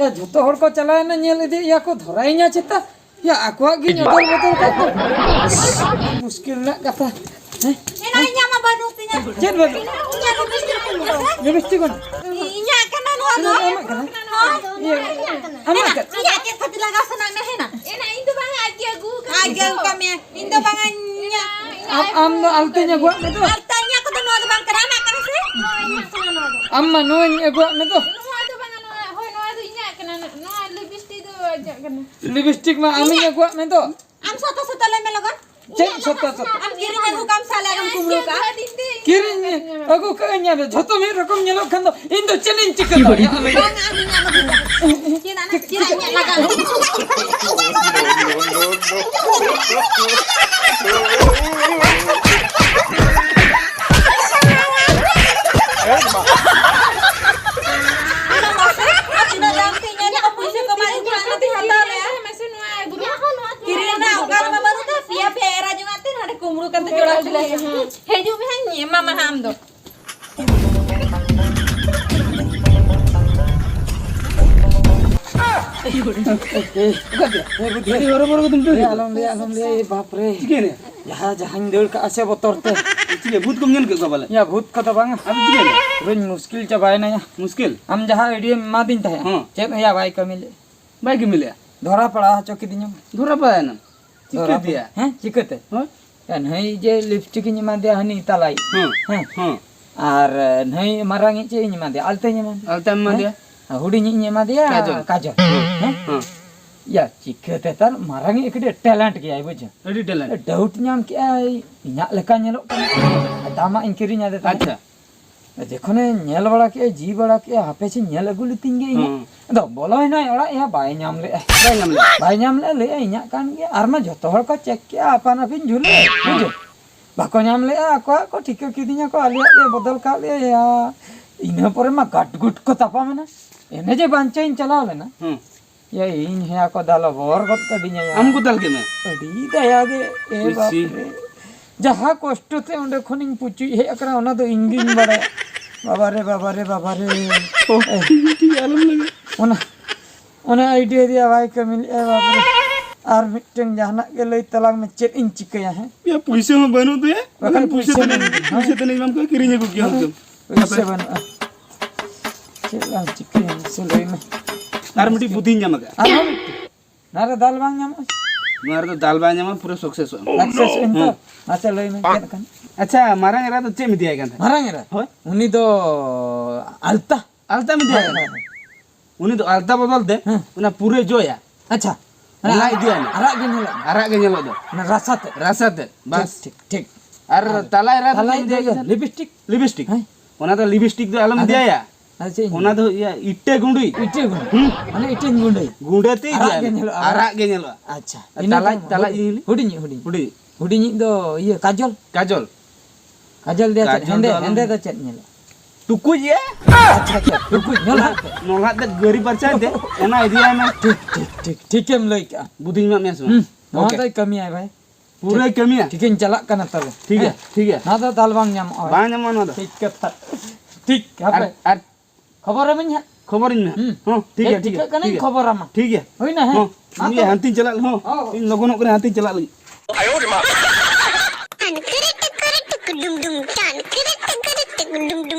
ᱮ, ᱡᱷᱚᱛᱚ ᱦᱚᱲ ᱠᱚ ᱪᱟᱞᱟᱣᱮᱱᱟ ᱧᱮᱞ ᱤᱫᱤᱭᱮᱭᱟ ᱠᱚ, ᱫᱷᱚᱨᱟᱭᱤᱧᱟ ᱪᱮᱛᱟ? ᱭᱟ, ᱟᱠᱚᱣᱟᱜ ᱜᱮ ᱧᱚᱜ ᱵᱚᱛᱚᱨ ᱠᱟᱛᱮ᱾ ᱢᱩᱥᱠᱤᱞ ᱨᱮᱱᱟᱜ ᱠᱟᱛᱷᱟ᱾ ᱦᱮᱸ? ᱮᱱᱟ ᱤᱧᱟᱹᱜ ᱢᱟ ᱵᱟᱹᱱᱩᱜ ᱛᱤᱧᱟ᱾ ᱪᱮᱫ ᱵᱟᱹᱱᱩᱜ? ᱤᱧᱟᱹᱜ ᱞᱤᱯᱤᱥᱴᱤᱠ ᱠᱚ᱾ ᱞᱤᱯᱤᱥᱴᱤᱠ ᱵᱟᱹᱱᱩᱜ? ᱤᱧᱟᱹᱜ ᱠᱟᱱᱟ ᱱᱚᱣᱟ ᱫᱚ᱾ ᱟᱢᱟᱜ ᱠᱟᱱᱟ? ᱦᱳᱭ᱾ ᱤᱭᱟᱹ, ᱟᱢᱟᱜ ᱠᱟᱱᱟ? ᱤᱧᱟᱹᱜ ᱪᱮᱫ ᱠᱷᱟᱹᱛᱤᱨ ᱞᱟᱜᱟᱣ ᱥᱟᱱᱟᱭᱮᱫ ᱢᱮᱭᱟ ᱦᱮᱱᱟ? ᱮᱱᱟ ᱤᱧ ᱫᱚ ᱵᱟᱝᱟ, ᱟᱡ ᱜᱮ ᱟᱹᱜᱩ ᱟᱠᱟᱫ ᱟᱡ ᱜᱮ ᱟᱹᱜᱩ ᱠᱟᱜ ᱢᱮᱭᱟ᱾ ᱤᱧ ᱫᱚ ᱵᱟᱝᱟ ᱤᱧᱟᱹᱜ᱾ ᱟᱢ, ᱟᱢ ᱫᱚ ᱟᱞᱛᱟᱧ ᱟᱹᱜᱩᱣᱟᱜ ᱢᱮ ᱫᱚ᱾ ᱟᱞᱛᱟ ᱤᱧᱟᱹᱜ ᱠᱚᱫᱚ ᱱᱚᱣᱟ ᱫᱚ ᱵᱟᱝ ᱠᱟᱱᱟ, ᱟᱢᱟᱜ ᱠᱟᱱᱟ ᱥᱮ? ᱦᱳᱭ, ᱤᱧᱟᱹᱜ ᱠᱟᱱᱟ ᱱᱚᱣᱟ ᱫᱚ᱾ ᱟᱢ ᱢᱟ ᱱᱚᱣᱟᱧ ᱟᱹᱜᱩᱣᱟᱜ ᱢᱮ ᱫᱚ᱾ ᱱᱚᱣᱟ ᱫᱚ ᱵᱟᱝᱟ, ᱱᱚᱣᱟ, ᱦᱳᱭ, ᱱᱚᱣᱟ ᱫᱚ ᱤᱧᱟᱹᱜ ᱠᱟᱱᱟ᱾ ᱱᱚᱣᱟ ᱞᱤᱯᱤᱥᱴᱤᱠ ᱫᱚ ᱟᱡᱟᱜ ᱠᱟᱱᱟ᱾ ᱞᱤᱯᱤᱥᱴᱤᱠ ᱢᱟ ᱟᱢᱤᱧ ᱤᱧᱟᱹᱜ᱾ ᱟᱹᱜᱩᱣᱟᱜ ᱢᱮ ᱫᱚ᱾ ᱟᱢ ᱥᱚᱛᱚ ᱥᱚᱛᱚ ᱞᱟᱹᱭ ᱢᱮ ᱞᱚᱜᱚᱱ᱾ ᱪᱮᱫ ᱥᱚᱛᱚ ᱥᱚᱛᱚ? ᱟᱢ ᱠᱤᱨᱤᱧ ᱟᱹᱜᱩ ᱠᱟᱢ ᱥᱟᱞᱮ ᱟᱢ ᱠᱩᱢᱵᱽᱲᱩ ᱠᱟᱜᱼᱟ᱾ ᱠᱤᱨᱤᱧ ᱟᱹᱜᱩ ᱠᱟᱜ ᱟᱹᱧ ᱟᱫᱚ ᱡᱷᱚᱛᱚ ᱢᱤᱫ ᱨᱚᱠᱚᱢ ᱧᱮᱞᱚᱜ ᱠᱷᱟᱱ ᱫᱚ ᱤᱧ ᱫᱚ ᱪᱮᱫ ᱤᱧ ᱪᱤᱠᱟᱹ ᱫᱟᱲᱮᱭᱟᱜᱼᱟ? ᱵᱟᱝ, ᱟᱢ ᱤᱧᱟᱹᱜ ᱟᱹᱜᱩ ᱠᱟᱜ᱾ ᱪᱮᱫ ᱟᱱᱟ, ᱪᱮᱫ ᱤᱧᱟᱹᱜ ᱞᱟᱜᱟᱜ? ᱟᱫᱚ ᱢᱟᱥᱮ, ᱛᱤᱱᱟᱹᱜ ᱫᱟᱢ ᱛᱮ ᱤᱧ ᱟᱹᱜᱩ ᱠᱟᱜ, ᱚᱱᱟ ᱛᱮᱧ ᱦᱟᱛᱟᱣ ᱞᱮᱜᱼᱟ᱾ ᱠᱤᱨᱤᱧ ᱨᱮᱱᱟᱜ ᱚᱠᱟ ᱨᱮᱢᱟ ᱵᱟᱹᱱᱩᱜ ᱫᱚ, ᱯᱮᱭᱟ ᱯᱮᱭᱟ ᱮᱨᱟ ᱡᱚᱝᱟᱜ ᱛᱮ ᱱᱚᱰᱮ ᱠᱩᱢᱵᱽᱲᱩ ᱠᱟᱛᱮ ᱡᱚᱲᱟ ᱦᱚᱪᱚ ᱞᱮ ᱦᱩᱭᱩᱜᱼᱟ᱾ ᱦᱤᱡᱩᱜ ᱢᱮ ᱦᱟᱸᱜ, ᱤᱧ ᱮᱢᱟᱢᱟ ᱦᱟᱸᱜ ᱟᱢ ᱫᱚ᱾ ᱟᱹᱰᱤ ᱦᱚᱨᱚᱵᱚᱨᱚ ᱠᱟᱛᱮᱢ ᱫᱟᱹᱲ ᱠᱮᱫᱟ᱾ ᱟᱞᱚᱢ ᱞᱟᱹᱭᱟ, ᱟᱞᱚᱢ ᱞᱟᱹᱭᱟ, ᱮ ᱵᱟᱯ ᱨᱮ᱾ ᱪᱤᱠᱟᱹᱭᱮᱱᱟ? ᱡᱟᱦᱟᱸ, ᱡᱟᱦᱟᱸᱧ ᱫᱟᱹᱲ ᱠᱟᱜᱼᱟ ᱥᱮ ᱵᱚᱛᱚᱨ ᱛᱮ᱾ ᱪᱤᱠᱟᱹ, ᱵᱷᱩᱛ ᱠᱚᱢ ᱧᱮᱞ ᱠᱮᱫ ᱠᱚᱣᱟ ᱯᱟᱞᱮ? ᱭᱟ, ᱵᱷᱩᱛ ᱠᱚᱫᱚ ᱵᱟᱝᱟ᱾ ᱟᱫᱚ ᱪᱤᱠᱟᱹᱭᱮᱱᱟ? ᱯᱩᱨᱟᱹᱧ ᱢᱩᱥᱠᱤᱞ ᱪᱟᱵᱟᱭᱮᱱᱟ ᱭᱟ᱾ ᱢᱩᱥᱠᱤᱞ? ᱟᱢ ᱡᱟᱦᱟᱸ ᱟᱭᱰᱤᱭᱟᱢ ᱮᱢᱟᱫᱤᱧ ᱛᱟᱦᱮᱸᱫ, ᱦᱚᱸ᱾ ᱪᱮᱫ ᱦᱚᱸᱭᱟ ᱵᱟᱭ ᱠᱟᱹᱢᱤ ᱞᱮᱫ᱾ ᱵᱟᱭ ᱠᱟᱹᱢᱤ ᱞᱮᱫᱼᱟ? ᱫᱷᱚᱨᱟ ᱯᱟᱲᱟ ᱦᱚᱪᱚ ᱠᱤᱫᱤᱧᱟᱢ᱾ ᱫᱷᱚᱨᱟ ᱯᱟᱲᱟᱭᱮᱱᱟᱢ? ᱫᱷᱚᱨᱟ ᱪᱤᱠᱟᱹᱛᱮᱭᱟ? ᱯᱟᱲᱟ-, ᱦᱮᱸ, ᱪᱤᱠᱟᱹᱛᱮ? ᱦᱳᱭ᱾ ᱮ, ᱱᱟᱹᱭ ᱡᱮ ᱞᱤᱯᱥᱴᱤᱠ ᱤᱧ ᱮᱢᱟ ᱫᱮᱭᱟ ᱦᱟᱹᱱᱤ ᱛᱟᱞᱟᱭᱤᱡ᱾ ᱦᱮᱸ᱾ ᱦᱮᱸ᱾ ᱦᱮᱸ᱾ ᱟᱨ, ᱮ, ᱱᱟᱹᱭ ᱢᱟᱨᱟᱝ ᱤᱡ ᱪᱮᱫ ᱤᱧ ᱮᱢᱟ ᱫᱮᱭᱟ? ᱟᱞᱛᱟᱧ ᱮᱢᱟ ᱫᱮᱭᱟ᱾ ᱟᱞᱛᱟᱢ ᱮᱢᱟ ᱦᱮᱸ? ᱫᱮᱭᱟ? ᱟᱨ ᱦᱩᱰᱤᱧ ᱤᱡ ᱤᱧ ᱮᱢᱟ ᱫᱮᱭᱟ ᱠᱟᱡᱚᱞ᱾ ᱠᱟᱡᱚᱞ᱾ ᱦᱮᱸ? ᱦᱮᱸ᱾ ᱭᱟ, ᱪᱤᱠᱟᱹᱛᱮ ᱛᱟᱨ ᱢᱟᱨᱟᱝ ᱤᱡ ᱠᱟᱹᱴᱤᱡ ᱴᱮᱞᱮᱱᱴ ᱜᱮᱭᱟᱭ, ᱵᱩᱡᱷᱟᱹᱣ? ᱟᱹᱰᱤ ᱴᱮᱞᱮᱱᱴ᱾ ᱰᱟᱣᱩᱴ ᱧᱟᱢ ᱠᱮᱜᱼᱟᱭ, ᱤᱧᱟᱹᱜ ᱞᱮᱠᱟ ᱧᱮᱞᱚᱜ ᱠᱟᱱᱟ᱾ ᱫᱟᱢᱟᱜ ᱤᱧ ᱠᱤᱨᱤᱧ ᱟᱫᱮ ᱛᱟᱦᱮᱸᱫ᱾ ᱟᱪᱪᱷᱟ᱾ ᱡᱚᱠᱷᱚᱱᱮ ᱧᱮᱞ ᱵᱟᱲᱟ ᱠᱮᱜᱼᱟ, ᱡᱤ ᱵᱟᱲᱟ ᱠᱮᱜᱼᱟ, ᱦᱟᱯᱮ ᱪᱮ ᱧᱮᱞ ᱟᱹᱜᱩ ᱞᱤᱛᱤᱧ ᱜᱮ ᱤᱧᱟᱹᱜ᱾ ᱦᱩᱸ᱾ ᱟᱫᱚ ᱵᱚᱞᱚᱭᱮᱱᱟᱭ ᱚᱲᱟᱜ, ᱮᱭᱟ, ᱵᱟᱭ ᱧᱟᱢ ᱞᱮᱜᱼᱟ᱾ ᱵᱟᱭ ᱧᱟᱢ ᱞᱮᱜᱼᱟ᱾ ᱵᱟᱭ ᱧᱟᱢ ᱞᱮᱜᱼᱟ, ᱞᱟᱹᱭᱮᱜᱼᱟ, "ᱤᱧᱟᱹᱜ ᱠᱟᱱ ᱜᱮᱭᱟ, ᱟᱨ ᱢᱟ ᱡᱚᱛᱚ ᱦᱚᱲ ᱠᱚ ᱪᱮᱠ ᱠᱮᱜᱼᱟ, ᱟᱯᱟᱱ ᱟᱹᱯᱤᱱ ᱡᱷᱩᱞᱟᱹ", ᱦᱩᱸ᱾ ᱵᱩᱡᱷᱟᱹᱣ? ᱵᱟᱠᱚ ᱧᱟᱢ ᱞᱮᱜᱼᱟ, ᱟᱠᱚᱣᱟᱜ ᱠᱚ ᱴᱷᱤᱠᱟᱹ ᱠᱤᱫᱤᱧᱟ ᱠᱚ, ᱟᱞᱮᱭᱟᱜ ᱜᱮ ᱵᱚᱫᱚᱞ ᱠᱟᱜ ᱞᱮᱭᱟ, ᱭᱟ᱾ ᱤᱱᱟᱹ ᱯᱚᱨᱮ ᱢᱟ ᱜᱟᱴ ᱜᱩᱴ ᱠᱚ ᱛᱟᱯᱟᱢ ᱮᱱᱟ᱾ ᱮᱱᱮ ᱡᱮ ᱵᱟᱧᱪᱟᱣ ᱤᱧ ᱪᱟᱞᱟᱣ ᱞᱮᱱᱟ᱾ ᱦᱩᱸ᱾ ᱭᱟ, ᱤᱧ ᱦᱮᱸᱭᱟ ᱠᱚ ᱫᱟᱞ ᱵᱚᱨ ᱜᱚᱫ ᱠᱟᱹᱫᱤᱧᱟ, ᱭᱟ᱾ ᱟᱢ ᱠᱚ ᱫᱟᱞ ᱠᱮᱫ ᱢᱮ? ᱟᱹᱰᱤ ᱫᱟᱭᱟ ᱜᱮ, ᱮ ᱤᱥᱤ᱾ ᱵᱟᱯ ᱨᱮ᱾ ᱡᱟᱦᱟᱸ ᱠᱚᱥᱴᱚ ᱛᱮ ᱚᱸᱰᱮ ᱠᱷᱚᱱᱤᱧ ᱯᱩᱪᱩᱡ ᱦᱮᱡ ᱟᱠᱟᱱᱟ, ᱚᱱᱟ ᱫᱚ ᱤᱧ ᱜᱤᱧ ᱵᱟᱲᱟᱭᱟ᱾ ᱵᱟᱵᱟ ᱨᱮ, ᱵᱟᱵᱟ ᱨᱮ, ᱵᱟᱵᱟ ᱨᱮ᱾ ᱚ, ᱮ᱾ ᱴᱷᱤᱠ ᱜᱮᱭᱟ, ᱴᱷᱤᱠ ᱜᱮᱭᱟ, ᱟᱞᱚᱢ ᱞᱟᱹᱭᱟ᱾ ᱚᱱᱟ, ᱚᱱᱟ idea ᱫᱤᱭᱟ ᱵᱟᱭ ᱠᱟᱹᱢᱤ ᱞᱮᱜᱼᱟ, ᱵᱟᱵ ᱨᱮ᱾ ᱟᱨ ᱢᱤᱫᱴᱟᱝ ᱡᱟᱦᱟᱱᱟᱜ ᱜᱮ ᱞᱟᱹᱭ ᱛᱟᱞᱟᱝ ᱢᱮ, ᱪᱮᱫ ᱤᱧ ᱪᱤᱠᱟᱹᱭᱟ, ᱦᱮᱸ? ᱭᱟ, ᱯᱩᱭᱥᱟᱹ ᱦᱚᱸ ᱵᱟᱹᱱᱩᱜ ᱛᱟᱭᱟ᱾ ᱵᱟᱠᱷᱟᱱ ᱯᱩᱭᱥᱟᱹ ᱯᱩᱭᱥᱟᱹ ᱛᱮ ᱵᱟᱹᱱᱩᱜ᱾ ᱯᱩᱭᱥᱟᱹ ᱛᱮ ᱮᱢᱟᱢ ᱠᱚᱣᱟ, ᱠᱤᱨᱤᱧ ᱟᱹᱜᱩ ᱠᱮᱭᱟ ᱦᱮᱸ᱾ ᱦᱩᱛᱠᱟᱹᱢ᱾ ᱯᱩᱭᱥᱟᱹ ᱵᱟᱹᱱᱩᱜᱼᱟ᱾ ᱪᱮᱫ ᱞᱟᱝ ᱪᱤᱠᱟᱹᱭᱟ ᱢᱟᱥᱮ ᱞᱟᱹᱭ ᱢᱮ? ᱟᱨ ᱢᱤᱫᱴᱤᱡ ᱵᱩᱫᱷᱤᱧ ᱧᱟᱢ ᱟᱠᱟᱫᱼᱟ᱾ ᱟᱨᱦᱚᱸ ᱢᱤᱫᱴᱤᱡ? ᱱᱚᱣᱟ ᱨᱮ ᱫᱟᱞ ᱵᱟᱝ ᱧᱟᱢᱚᱜᱼᱟ? ᱱᱚᱣᱟ ᱨᱮᱫᱚ ᱫᱟᱞ ᱵᱟᱭ ᱧᱟᱢᱟ, ᱯᱩᱨᱟᱹ success ᱚᱜᱼᱟ᱾ Success ᱮᱱ ᱛᱚ? ᱦᱮᱸ᱾ ᱢᱟᱥᱮ ᱞᱟᱹᱭ ᱢᱮ, ᱪᱮᱫ ᱠᱟᱱᱟ? ᱟᱪᱪᱷᱟ, ᱢᱟᱨᱟᱝ ᱮᱨᱟ ᱫᱚ ᱪᱮᱫ ᱮᱢ ᱤᱫᱤᱭᱟᱭ ᱠᱟᱱ ᱛᱟᱦᱮᱸᱫ? ᱢᱟᱨᱟᱝ ᱮᱨᱟ? ᱦᱳᱭ᱾ ᱩᱱᱤ ᱫᱚ ᱟᱞᱛᱟ᱾ ᱟᱞᱛᱟ ᱮᱢ ᱤᱫᱤᱭᱟᱭ ᱦᱳᱭ, ᱠᱟᱱ ᱦᱳᱭ, ᱛᱟᱦᱮᱸᱫ? ᱦᱳᱭ᱾ ᱩᱱᱤ ᱫᱚ ᱟᱞᱛᱟ ᱵᱚᱫᱚᱞ ᱛᱮ ᱦᱮᱸ᱾ ᱚᱱᱟ ᱯᱩᱨᱟᱹ ᱡᱚᱭᱟ᱾ ᱟᱪᱪᱷᱟ᱾ ᱚᱱᱟ ᱟᱨᱟᱜ, ᱤᱫᱤᱭᱟᱭ ᱢᱮ᱾ ᱟᱨᱟᱜ ᱜᱮ ᱧᱮᱞᱚᱜ᱾ ᱟᱨᱟᱜ ᱜᱮ ᱧᱮᱞᱚᱜ ᱫᱚ᱾ ᱚᱱᱟ ᱨᱟᱥᱟ ᱛᱮ᱾ ᱨᱟᱥᱟ ᱛᱮ, ᱵᱟᱥ᱾ ᱴᱷᱤᱠ, ᱴᱷᱤᱠ, ᱴᱷᱤᱠ᱾ ᱟᱨ ᱟᱨ ᱛᱟᱞᱟ ᱮᱨᱟ ᱫᱚ ᱛᱟᱞᱟ ᱪᱮᱫ ᱮᱢ ᱤᱫᱤᱭᱟᱭ ᱤᱫᱤᱭᱟ ᱠᱟᱱ ᱛᱟᱦᱮᱸᱫ? Lipstick᱾ Lipstick᱾ ᱦᱮᱸ᱾ ᱚᱱᱟ ᱫᱚ lipstick ᱫᱚ ᱟᱞᱚᱢ ᱟᱫᱚ ᱤᱫᱤᱭᱟᱭᱟ᱾ ᱟᱫᱚ ᱪᱮᱫ ᱤᱧ ᱚᱱᱟ ᱫᱚ ᱤᱭᱟᱹ ᱤᱴᱟᱹ ᱜᱩᱸᱰᱤ᱾ ᱤᱴᱟᱹ ᱜᱩᱸᱰᱤ᱾ ᱦᱩᱸ᱾ ᱢᱟᱱᱮ ᱤᱴᱟᱹᱧ ᱜᱩᱸᱰᱟᱹᱭᱟ᱾ ᱜᱩᱸᱰᱟᱹ ᱛᱮ ᱟᱨᱟᱜ ᱤᱫᱤᱭᱟᱭ ᱜᱮ ᱢᱮ᱾ ᱧᱮᱞᱚᱜᱼᱟ᱾ ᱟᱨᱟᱜ ᱜᱮ ᱧᱮᱞᱚᱜᱼᱟ᱾ ᱟᱪᱪᱷᱟ᱾ ᱟᱨ ᱤᱱᱟᱹ ᱛᱟᱞᱟ, ᱛᱟᱭᱚᱢ ᱛᱟᱞᱟ ᱦᱩᱰᱤᱧ, ᱤᱧ ᱦᱩᱰᱤᱧᱤᱡ, ᱦᱩᱰᱤᱧ᱾ ᱦᱩᱰᱤᱧ᱾ ᱦᱩᱰᱤᱧᱤᱡ ᱫᱚ ᱤᱭᱟᱹ ᱠᱟᱡᱚᱞ᱾ ᱠᱟᱡᱚᱞ᱾ ᱠᱟᱡᱚᱞ ᱫᱮᱭᱟ ᱪᱮᱫ? ᱠᱟᱡᱚᱞ ᱦᱮᱸᱫᱮ, ᱫᱚ ᱟᱞᱚᱢ ᱦᱮᱸᱫᱮ ᱫᱚ ᱪᱮᱫ ᱧᱮᱞᱚᱜᱼᱟ? ᱴᱩᱠᱩᱡ ᱭᱟ᱾ ᱟᱪᱪᱷᱟ, ᱟᱪᱪᱷᱟ, ᱴᱩᱠᱩᱡ, ᱱᱚᱞᱦᱟ ᱛᱮ᱾ ᱱᱚᱞᱦᱟ ᱛᱮ ᱜᱟᱹᱨᱤ ᱯᱟᱨᱪᱟᱭ ᱛᱮ, ᱚᱱᱟ ᱤᱫᱤᱭᱟᱭ ᱢᱮ᱾ ᱴᱷᱤᱠ, ᱴᱷᱤᱠ, ᱴᱷᱤᱠ, ᱴᱷᱤᱠᱮᱢ ᱞᱟᱹᱭ ᱠᱟᱜᱼᱟ᱾ ᱵᱩᱫᱷᱤᱧ ᱮᱢᱟᱜ ᱢᱮᱭᱟ ᱥᱮ ᱵᱟᱝ? ᱦᱩᱸ, ᱱᱚᱣᱟ OK᱾ ᱫᱚᱭ ᱠᱟᱹᱢᱤᱭᱟᱭ ᱵᱷᱟᱭ᱾ ᱯᱩᱨᱟᱹᱭ ᱴᱷᱤᱠ, ᱠᱟᱹᱢᱤᱭᱟ᱾ ᱴᱷᱤᱠᱤᱧ ᱪᱟᱞᱟᱜ ᱠᱟᱱᱟ ᱛᱚᱵᱮ᱾ ᱴᱷᱤᱠ ᱜᱮᱭᱟ, ᱦᱮᱸ? ᱴᱷᱤᱠ ᱜᱮᱭᱟ᱾ ᱱᱚᱣᱟ ᱫᱚ ᱫᱟᱞ ᱵᱟᱝ ᱧᱟᱢᱚᱜᱼᱟ ᱵᱷᱟᱭ᱾ ᱵᱟᱝ ᱧᱟᱢᱚᱜᱼᱟ ᱱᱚᱣᱟ ᱫᱚ᱾ ᱴᱷᱤᱠ ᱠᱟᱛᱷᱟ᱾ ᱴᱷᱤᱠ, ᱟᱨ, ᱦᱟᱯᱮ᱾ ᱟᱨ ᱠᱷᱚᱵᱚᱨᱟᱢᱟᱹᱧ ᱦᱟᱸᱜ᱾ ᱠᱷᱚᱵᱚᱨᱤᱧ ᱢᱮ ᱦᱟᱸᱜ᱾ ᱦᱩᱸ᱾ ᱦᱚᱸ, ᱴᱷᱤᱠ ᱦᱮᱡ ᱜᱮᱭᱟ, ᱴᱷᱤᱠ ᱜᱮᱭᱟ, ᱴᱷᱤᱠᱟᱹᱜ ᱠᱟᱹᱱᱟᱹᱧ, ᱴᱷᱤᱠ ᱜᱮᱭᱟ᱾ ᱠᱷᱚᱵᱚᱨᱟᱢᱟ᱾ ᱴᱷᱤᱠ ᱜᱮᱭᱟ᱾ ᱦᱩᱸ᱾ ᱢᱟ ᱤᱧ ᱛᱚᱵᱮ᱾ ᱦᱟᱱᱛᱮᱧ ᱪᱟᱞᱟᱜ ᱞᱮ, ᱦᱚᱸ᱾ ᱦᱚᱸ᱾ ᱤᱧ ᱞᱚᱜᱚᱱᱚᱜ ᱠᱟᱹᱱᱟᱹᱧ, ᱦᱟᱱᱛᱮᱧ ᱪᱟᱞᱟᱜ ᱞᱟᱹᱜᱤᱫ᱾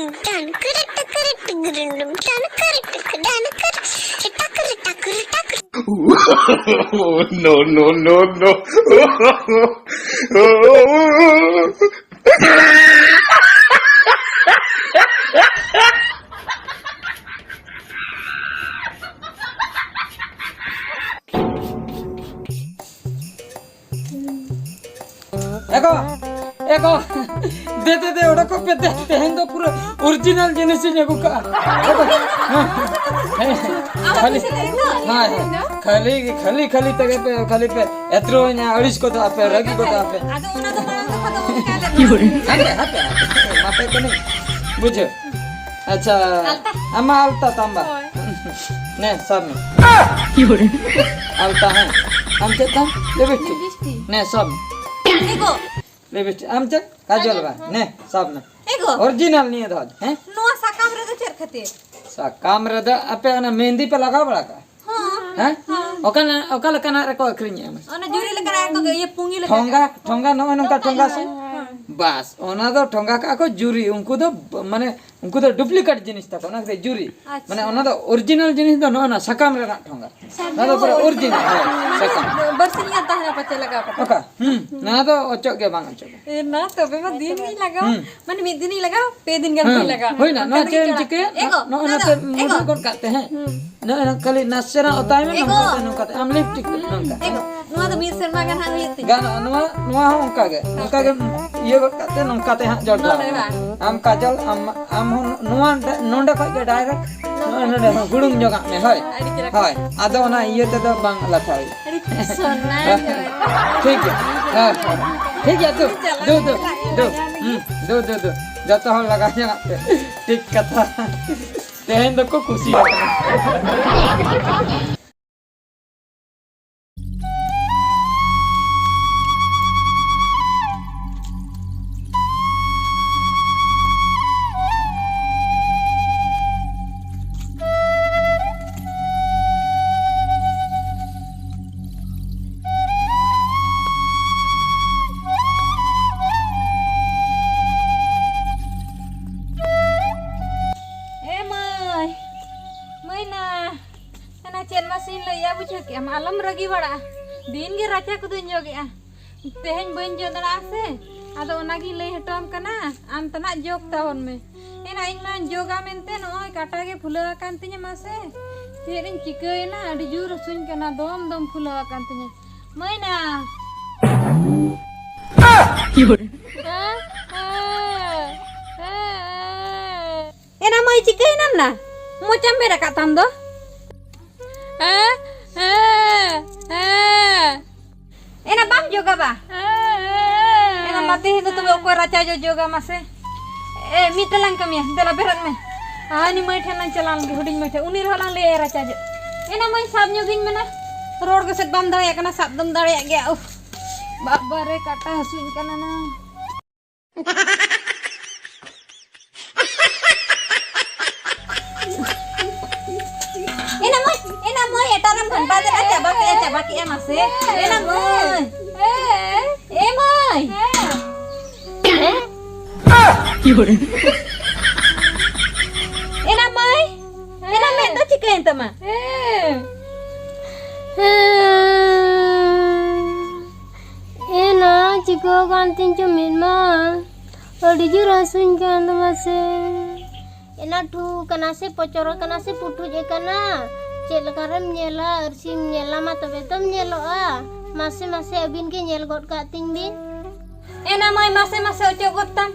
Oh, no, no, no, no. ᱮ ᱜᱚ! ᱮ ᱜᱚ, ᱫᱮ, ᱫᱮ, ᱫᱮ, ᱚᱰᱚᱠᱚᱜ ᱯᱮ, ᱫᱮ, ᱛᱮᱦᱮᱧ ᱫᱚ ᱯᱩᱨᱟᱹ original ᱡᱤᱱᱤᱥ ᱤᱧ ᱟᱹᱜᱩ ᱠᱟᱜᱼᱟ᱾ ᱦᱮᱸ, ᱦᱮᱸ, ᱠᱷᱟᱹᱞᱤ, ᱦᱮᱸ, ᱦᱮᱸ, ᱠᱷᱟᱹᱞᱤ, ᱠᱷᱟᱹᱞᱤ, ᱠᱷᱟᱹᱞᱤ ᱛᱮᱜᱮ ᱯᱮ, ᱠᱷᱟᱹᱞᱤ ᱯᱮ ᱮᱛᱨᱚᱧᱟ, ᱟᱹᱲᱤᱥ ᱜᱚᱫᱚᱜ ᱟᱯᱮ, ᱨᱟᱹᱜᱤ ᱜᱚᱫᱚᱜ ᱟᱯᱮ᱾ ᱟᱫᱚ ᱚᱱᱟ ᱫᱚ ᱢᱟᱲᱟᱝ ᱠᱟᱛᱷᱟ ᱫᱚ ᱚᱱᱠᱟ ᱞᱮ ᱦᱟᱯᱮ, ᱦᱟᱯᱮ, ᱦᱟᱯᱮ, ᱢᱟᱯᱮ ᱠᱟᱹᱱᱟᱹᱧ᱾ ᱵᱩᱡᱷᱟᱹᱣ᱾ ᱟᱪᱪᱷᱟ, ᱟᱞᱛᱟ᱾ ᱟᱢᱟᱜ ᱟᱞᱛᱟ ᱛᱟᱢ ᱵᱟ? ᱦᱳᱭ᱾ ᱱᱮ, ᱥᱟᱵ ᱢᱮ᱾ ᱟᱞᱛᱟ, ᱦᱮᱸ᱾ ᱟᱢ ᱪᱮᱫ ᱛᱟᱢ? ᱞᱤᱯᱤᱥᱴᱤᱠ᱾ ᱞᱤᱯᱤᱥᱴᱤᱠ᱾ ᱱᱮ, ᱥᱟᱵ ᱢᱮ᱾ ᱮ ᱜᱚ᱾ ᱞᱤᱯᱤᱥᱴᱤᱠ᱾ ᱟᱢ ᱪᱮᱫ? ᱠᱟᱡᱚᱞ ᱵᱟ? ᱦᱮᱸ᱾ ᱱᱮ, ᱥᱟᱵ ᱢᱮ᱾ ᱮ ᱜᱚ᱾ Original ᱱᱤᱭᱟᱹ ᱫᱚ, ᱦᱮᱸ? ᱱᱚᱣᱟ ᱥᱟᱠᱟᱢ ᱨᱮᱫᱚ ᱪᱮᱫ ᱠᱷᱟᱹᱛᱤᱨ? ᱥᱟᱠᱟᱢ ᱨᱮᱫᱚ ᱟᱯᱮ ᱚᱱᱟ ᱢᱮᱦᱮᱱᱫᱤ ᱯᱮ ᱞᱟᱜᱟᱣ ᱵᱟᱲᱟ ᱠᱟᱜᱼᱟ? ᱦᱚᱸ᱾ ᱦᱮᱸ? ᱦᱚᱸ᱾ ᱚᱠᱟ ᱞᱮ-, ᱚᱠᱟ ᱞᱮᱠᱟᱱᱟᱜ ᱨᱮᱠᱚ ᱟᱹᱠᱷᱨᱤᱧᱮᱜᱼᱟ ᱢᱟᱥᱮ? ᱚᱱᱟ ᱡᱩᱨᱤ ᱞᱮᱠᱟᱱᱟᱜ ᱠᱚ ᱤᱭᱟᱹ ᱯᱩᱸᱜᱤ ᱞᱮᱠᱟ᱾ ᱴᱷᱚᱸᱜᱟ, ᱴᱷᱚᱸᱜᱟ ᱱᱚᱜᱼᱚᱭ ᱱᱚᱝᱠᱟ ᱴᱷᱚᱸᱜᱟ ᱥᱮ? ᱦᱮᱸ᱾ ᱵᱟᱥ, ᱚᱱᱟ ᱫᱚ ᱴᱷᱚᱸᱜᱟ ᱠᱟᱜᱼᱟ ᱠᱚ ᱡᱩᱨᱤ, ᱩᱱᱠᱩ ᱫᱚ ᱵ-, ᱢᱟᱱᱮ ᱩᱱᱠᱩ ᱫᱚ duplicate ᱡᱤᱱᱤᱥ ᱛᱟᱠᱚ, ᱚᱱᱟ ᱠᱷᱟᱹᱛᱤᱨ ᱡᱩᱨᱤ᱾ ᱟᱪᱪᱷᱟ᱾ ᱢᱟᱱᱮ ᱚᱱᱟ ᱫᱚ original ᱡᱤᱱᱤᱥ ᱫᱚ ᱱᱚᱜᱼᱚ ᱱᱟ ᱥᱟᱠᱟᱢ ᱨᱮᱱᱟᱜ ᱴᱷᱚᱸᱜᱟ᱾ ᱥᱟᱠᱟᱢ᱾ ᱱᱚᱣᱟ ᱫᱚ ᱯᱩᱨᱟᱹ original, ᱦᱳᱭ, ᱥᱟᱠᱟᱢ᱾ ᱵᱟᱨᱥᱤᱧ ᱜᱟᱱ ᱛᱟᱦᱮᱱᱟ ᱯᱟᱪᱮ ᱞᱟᱜᱟᱣ ᱠᱟᱛᱮ᱾ ᱚᱠᱟ? ᱦᱩᱸ, ᱱᱚᱣᱟ ᱫᱚ ᱚᱪᱚᱜ ᱜᱮ ᱵᱟᱝ ᱚᱪᱚᱜ᱾ ᱮ ᱱᱟ, ᱛᱚᱵᱮ ᱢᱟ ᱫᱤᱱ ᱜᱤᱧ ᱞᱟᱜᱟᱣᱟ᱾ ᱦᱩᱸ᱾ ᱢᱟᱱᱮ ᱢᱤᱫ ᱫᱤᱱᱤᱧ ᱞᱟᱜᱟᱣᱟ, ᱯᱮ ᱫᱤᱱ ᱜᱟᱱ ᱦᱩᱸ᱾ ᱵᱟᱹᱧ ᱞᱟᱜᱟᱣᱟ᱾ ᱦᱩᱭᱱᱟ, ᱚᱱᱠᱟ ᱱᱚᱣᱟ ᱛᱮᱜᱮ ᱪᱮᱫ ᱮᱢ ᱪᱟᱞᱟᱜᱼᱟ᱾ ᱪᱤᱠᱟᱹᱭᱟ? ᱮ ᱜᱚ, ᱱᱚᱜᱼᱚ ᱚᱱᱟ ᱱᱚᱛᱮ ᱫᱚ, ᱮ ᱜᱚ᱾ ᱢᱩᱰᱩ ᱜᱚᱫ ᱠᱟᱜ ᱛᱮ, ᱦᱮᱸ᱾ ᱦᱩᱸ᱾ ᱱᱚᱜᱼᱚᱭ ᱱᱚᱝᱠᱟ ᱠᱷᱟᱹᱞᱤ ᱱᱟᱥᱮᱱᱟᱜ ᱚᱛᱟᱭ ᱢᱮ, ᱮ ᱜᱚ᱾ ᱱᱚᱝᱠᱟ ᱛᱮ, ᱱᱚᱝᱠᱟ ᱛᱮ᱾ ᱟᱢ lipstick ᱫᱚ ᱱᱚᱝᱠᱟ᱾ ᱮ ᱜᱚ, ᱱᱚᱣᱟ ᱫᱚ ᱢᱤᱫ ᱥᱮᱨᱢᱟ ᱜᱟᱱ ᱦᱟᱸᱜ ᱦᱩᱭᱩᱜ ᱛᱤᱧᱟ᱾ ᱜᱟᱱᱚᱜᱼᱟ, ᱱᱚᱣᱟ, ᱱᱚᱣᱟ ᱦᱚᱸ ᱚᱱᱠᱟ ᱜᱮ᱾ ᱚᱱᱠᱟ ᱜᱮ ᱤᱭᱟᱹ ᱜᱚᱫ ᱠᱟᱜ ᱛᱮ, ᱱᱚᱝᱠᱟ ᱛᱮ ᱦᱟᱸᱜ ᱡᱚᱞ ᱱᱚᱰᱮ ᱵᱟᱝ᱾ ᱟᱢ ᱠᱟᱡᱚᱞ, ᱟᱢ, ᱟᱢ ᱦᱚᱸ ᱱᱚᱣᱟ, ᱱᱚᱸᱰᱮ ᱠᱷᱚᱡ ᱜᱮ direct ᱱᱚᱜᱼᱚᱭ ᱱᱚᱰᱮ ᱦᱚᱸ ᱦᱩᱲᱩᱝ ᱧᱚᱜᱟᱜ ᱢᱮ, ᱦᱳᱭ᱾ ᱟᱹᱰᱤ ᱪᱮᱦᱨᱟ᱾ ᱦᱳᱭ, ᱟᱫᱚ ᱚᱱᱟ ᱤᱭᱟᱹ ᱛᱮᱫᱚ ᱵᱟᱝ ᱞᱟᱴᱷᱟ ᱦᱩᱭᱩᱜᱼᱟ᱾ ᱟᱹᱰᱤ ᱥᱚᱱᱟ ᱧᱚᱜ᱾ ᱴᱷᱤᱠ ᱜᱮᱭᱟ, ᱦᱳᱭ, ᱦᱳᱭ᱾ ᱴᱷᱤᱠ ᱜᱮᱭᱟ, ᱫᱩ, ᱫᱩ, ᱫᱩ, ᱫᱩ, ᱦᱩᱸ, ᱫᱩ, ᱫᱩ, ᱫᱩ᱾ ᱡᱚᱛᱚ ᱦᱚᱲ ᱞᱟᱜᱟᱣ ᱧᱚᱜᱟᱜ ᱯᱮ᱾ ᱴᱷᱤᱠ ᱠᱟᱛᱷᱟ᱾ ᱛᱮᱦᱮᱧ ᱫᱚᱠᱚ ᱠᱩᱥᱤ ᱟᱠᱟᱱᱟ᱾ ᱮ ᱢᱟᱹᱭ, ᱢᱟᱹᱭᱱᱟ, ᱮᱱᱟ ᱪᱮᱫ ᱢᱟᱥᱮᱧ ᱞᱟᱹᱭᱟ, ᱵᱩᱡᱷᱟᱹᱣ ᱠᱮᱜᱼᱟᱢ, ᱟᱞᱚᱢ ᱨᱟᱹᱜᱤ ᱵᱟᱲᱟᱜᱼᱟ᱾ ᱫᱤᱱ ᱜᱮ ᱨᱟᱪᱟ ᱠᱚᱫᱚᱧ ᱡᱚᱜᱮᱜᱼᱟ, ᱛᱮᱦᱮᱧ ᱵᱟᱹᱧ ᱡᱚᱜ ᱫᱟᱲᱮᱭᱟᱜᱼᱟ ᱥᱮ, ᱟᱫᱚ ᱚᱱᱟᱜᱤᱧ ᱞᱟᱹᱭ ᱦᱚᱴᱚᱣᱟᱢ ᱠᱟᱱᱟ, ᱟᱢ ᱛᱟᱱᱟᱜ ᱡᱚᱜ ᱛᱟᱵᱚᱱ ᱢᱮ᱾ ᱮᱱᱟ ᱤᱧ ᱢᱟᱧ ᱡᱚᱜᱟ ᱢᱮᱱᱛᱮ ᱱᱚᱜᱼᱚᱭ ᱠᱟᱴᱟ ᱜᱮ ᱯᱷᱩᱞᱟᱹᱣ ᱟᱠᱟᱱ ᱛᱤᱧᱟᱹ ᱢᱟᱥᱮ, ᱪᱮᱫ ᱤᱧ ᱪᱤᱠᱟᱹᱭᱮᱱᱟ, ᱟᱹᱰᱤ ᱡᱳᱨ ᱦᱟᱹᱥᱩᱧ ᱠᱟᱱᱟ, ᱫᱚᱢ ᱫᱚᱢ ᱯᱷᱩᱞᱟᱹᱣ ᱟᱠᱟᱱ ᱛᱤᱧᱟᱹ᱾ ᱢᱟᱹᱭᱱᱟ᱾ ᱮᱱᱟ ᱢᱟᱹᱭ, ᱪᱤᱠᱟᱹᱭᱮᱱᱟᱢ ᱱᱟ? ᱢᱚᱪᱟᱢ ᱵᱮᱨ ᱟᱠᱟᱫ ᱛᱟᱢ ᱫᱚ? ᱮᱱᱟ ᱵᱟᱢ ᱡᱳᱜᱟ ᱵᱟ? ᱮᱱᱟ ᱢᱟ ᱛᱮᱦᱮᱧ ᱫᱚ ᱛᱚᱵᱮ ᱚᱠᱚᱭ ᱨᱟᱪᱟ ᱡᱚ ᱡᱳᱜᱟ ᱢᱟᱥᱮ? ᱮ, ᱢᱤᱫ ᱛᱮᱞᱟᱝ ᱠᱟᱹᱢᱤᱭᱟ, ᱫᱮᱞᱟ ᱵᱮᱨᱮᱫ ᱢᱮ᱾ ᱦᱟᱹᱱᱤ ᱢᱟᱹᱭ ᱴᱷᱮᱱ ᱞᱟᱝ ᱪᱟᱞᱟᱣ ᱞᱮᱱᱜᱮ, ᱦᱩᱰᱤᱧ ᱢᱟᱹᱭ ᱴᱷᱮᱱ, ᱩᱱᱤ ᱨᱮᱦᱚᱸ ᱞᱟᱝ ᱞᱟᱹᱭ ᱟᱭᱟ ᱨᱟᱪᱟ ᱡᱚ᱾ ᱮᱱᱟ ᱢᱟᱹᱭ, ᱥᱟᱵ ᱧᱚᱜᱤᱧ ᱢᱮ ᱱᱟ᱾ ᱨᱚᱲ ᱜᱮᱥᱮ ᱵᱟᱢ ᱫᱟᱲᱮᱭᱟᱜ ᱠᱟᱱᱟ, ᱥᱟᱵ ᱫᱚᱢ ᱫᱟᱲᱮᱭᱟᱜ ᱜᱮᱭᱟ᱾ ᱩᱯᱷ, ᱵᱟᱵᱟ ᱨᱮ, ᱠᱟᱴᱟ ᱦᱟᱹᱥᱩᱧ ᱠᱟᱱᱟ ᱱᱟ᱾ ᱮᱱᱟ ᱢᱟᱹᱭ, ᱮᱱᱟ ᱢᱟᱹᱭ, ᱮᱴᱟᱜ ᱨᱮᱢ ᱜᱷᱟᱱᱴᱟ ᱫᱮᱱᱟ, ᱪᱟᱵᱟ ᱠᱮᱜᱼᱟ, ᱪᱟᱵᱟ ᱠᱮᱜᱼᱟ, ᱢᱟᱥᱮ᱾ ᱮᱱᱟ ᱢᱟᱹᱭ᱾ ᱮ ᱢᱟᱹᱭ᱾ ᱮᱱᱟ ᱢᱟᱹᱭ, ᱮᱱᱟ ᱢᱮᱫ ᱫᱚ ᱪᱤᱠᱟᱹᱭᱮᱱ ᱛᱟᱢᱟ? ᱮᱱᱟ ᱪᱤᱠᱟᱹ ᱠᱟᱱ ᱛᱤᱧ ᱪᱚ ᱢᱮᱫ ᱢᱟ, ᱟᱹᱰᱤ ᱡᱳᱨ ᱦᱟᱹᱥᱩᱧ ᱠᱟᱱ ᱛᱟᱢᱟ ᱥᱮ᱾ ᱮᱱᱟ ᱴᱷᱩ ᱠᱟᱱᱟ ᱥᱮ ᱯᱚᱪᱚᱨ ᱟᱠᱟᱱᱟ ᱥᱮ ᱯᱩᱴᱷᱩᱡ ᱟᱠᱟᱱᱟ? ᱪᱮᱫ ᱞᱮᱠᱟ ᱨᱮᱢ ᱧᱮᱞᱟ? ᱟᱹᱨᱥᱤᱢ ᱧᱮᱞ ᱧᱟᱢᱟ ᱛᱚᱵᱮ ᱛᱚᱢ ᱧᱮᱞᱚᱜᱼᱟ᱾ ᱢᱟᱥᱮ, ᱢᱟᱥᱮ, ᱟᱹᱵᱤᱱ ᱜᱮ ᱧᱮᱞ ᱜᱚᱫ ᱠᱟᱜ ᱛᱤᱧ ᱵᱤᱱ᱾ ᱮᱱᱟ ᱢᱟᱹᱭ, ᱢᱟᱥᱮ, ᱢᱟᱥᱮ, ᱚᱪᱚᱜ ᱜᱚᱫ ᱛᱟᱢ᱾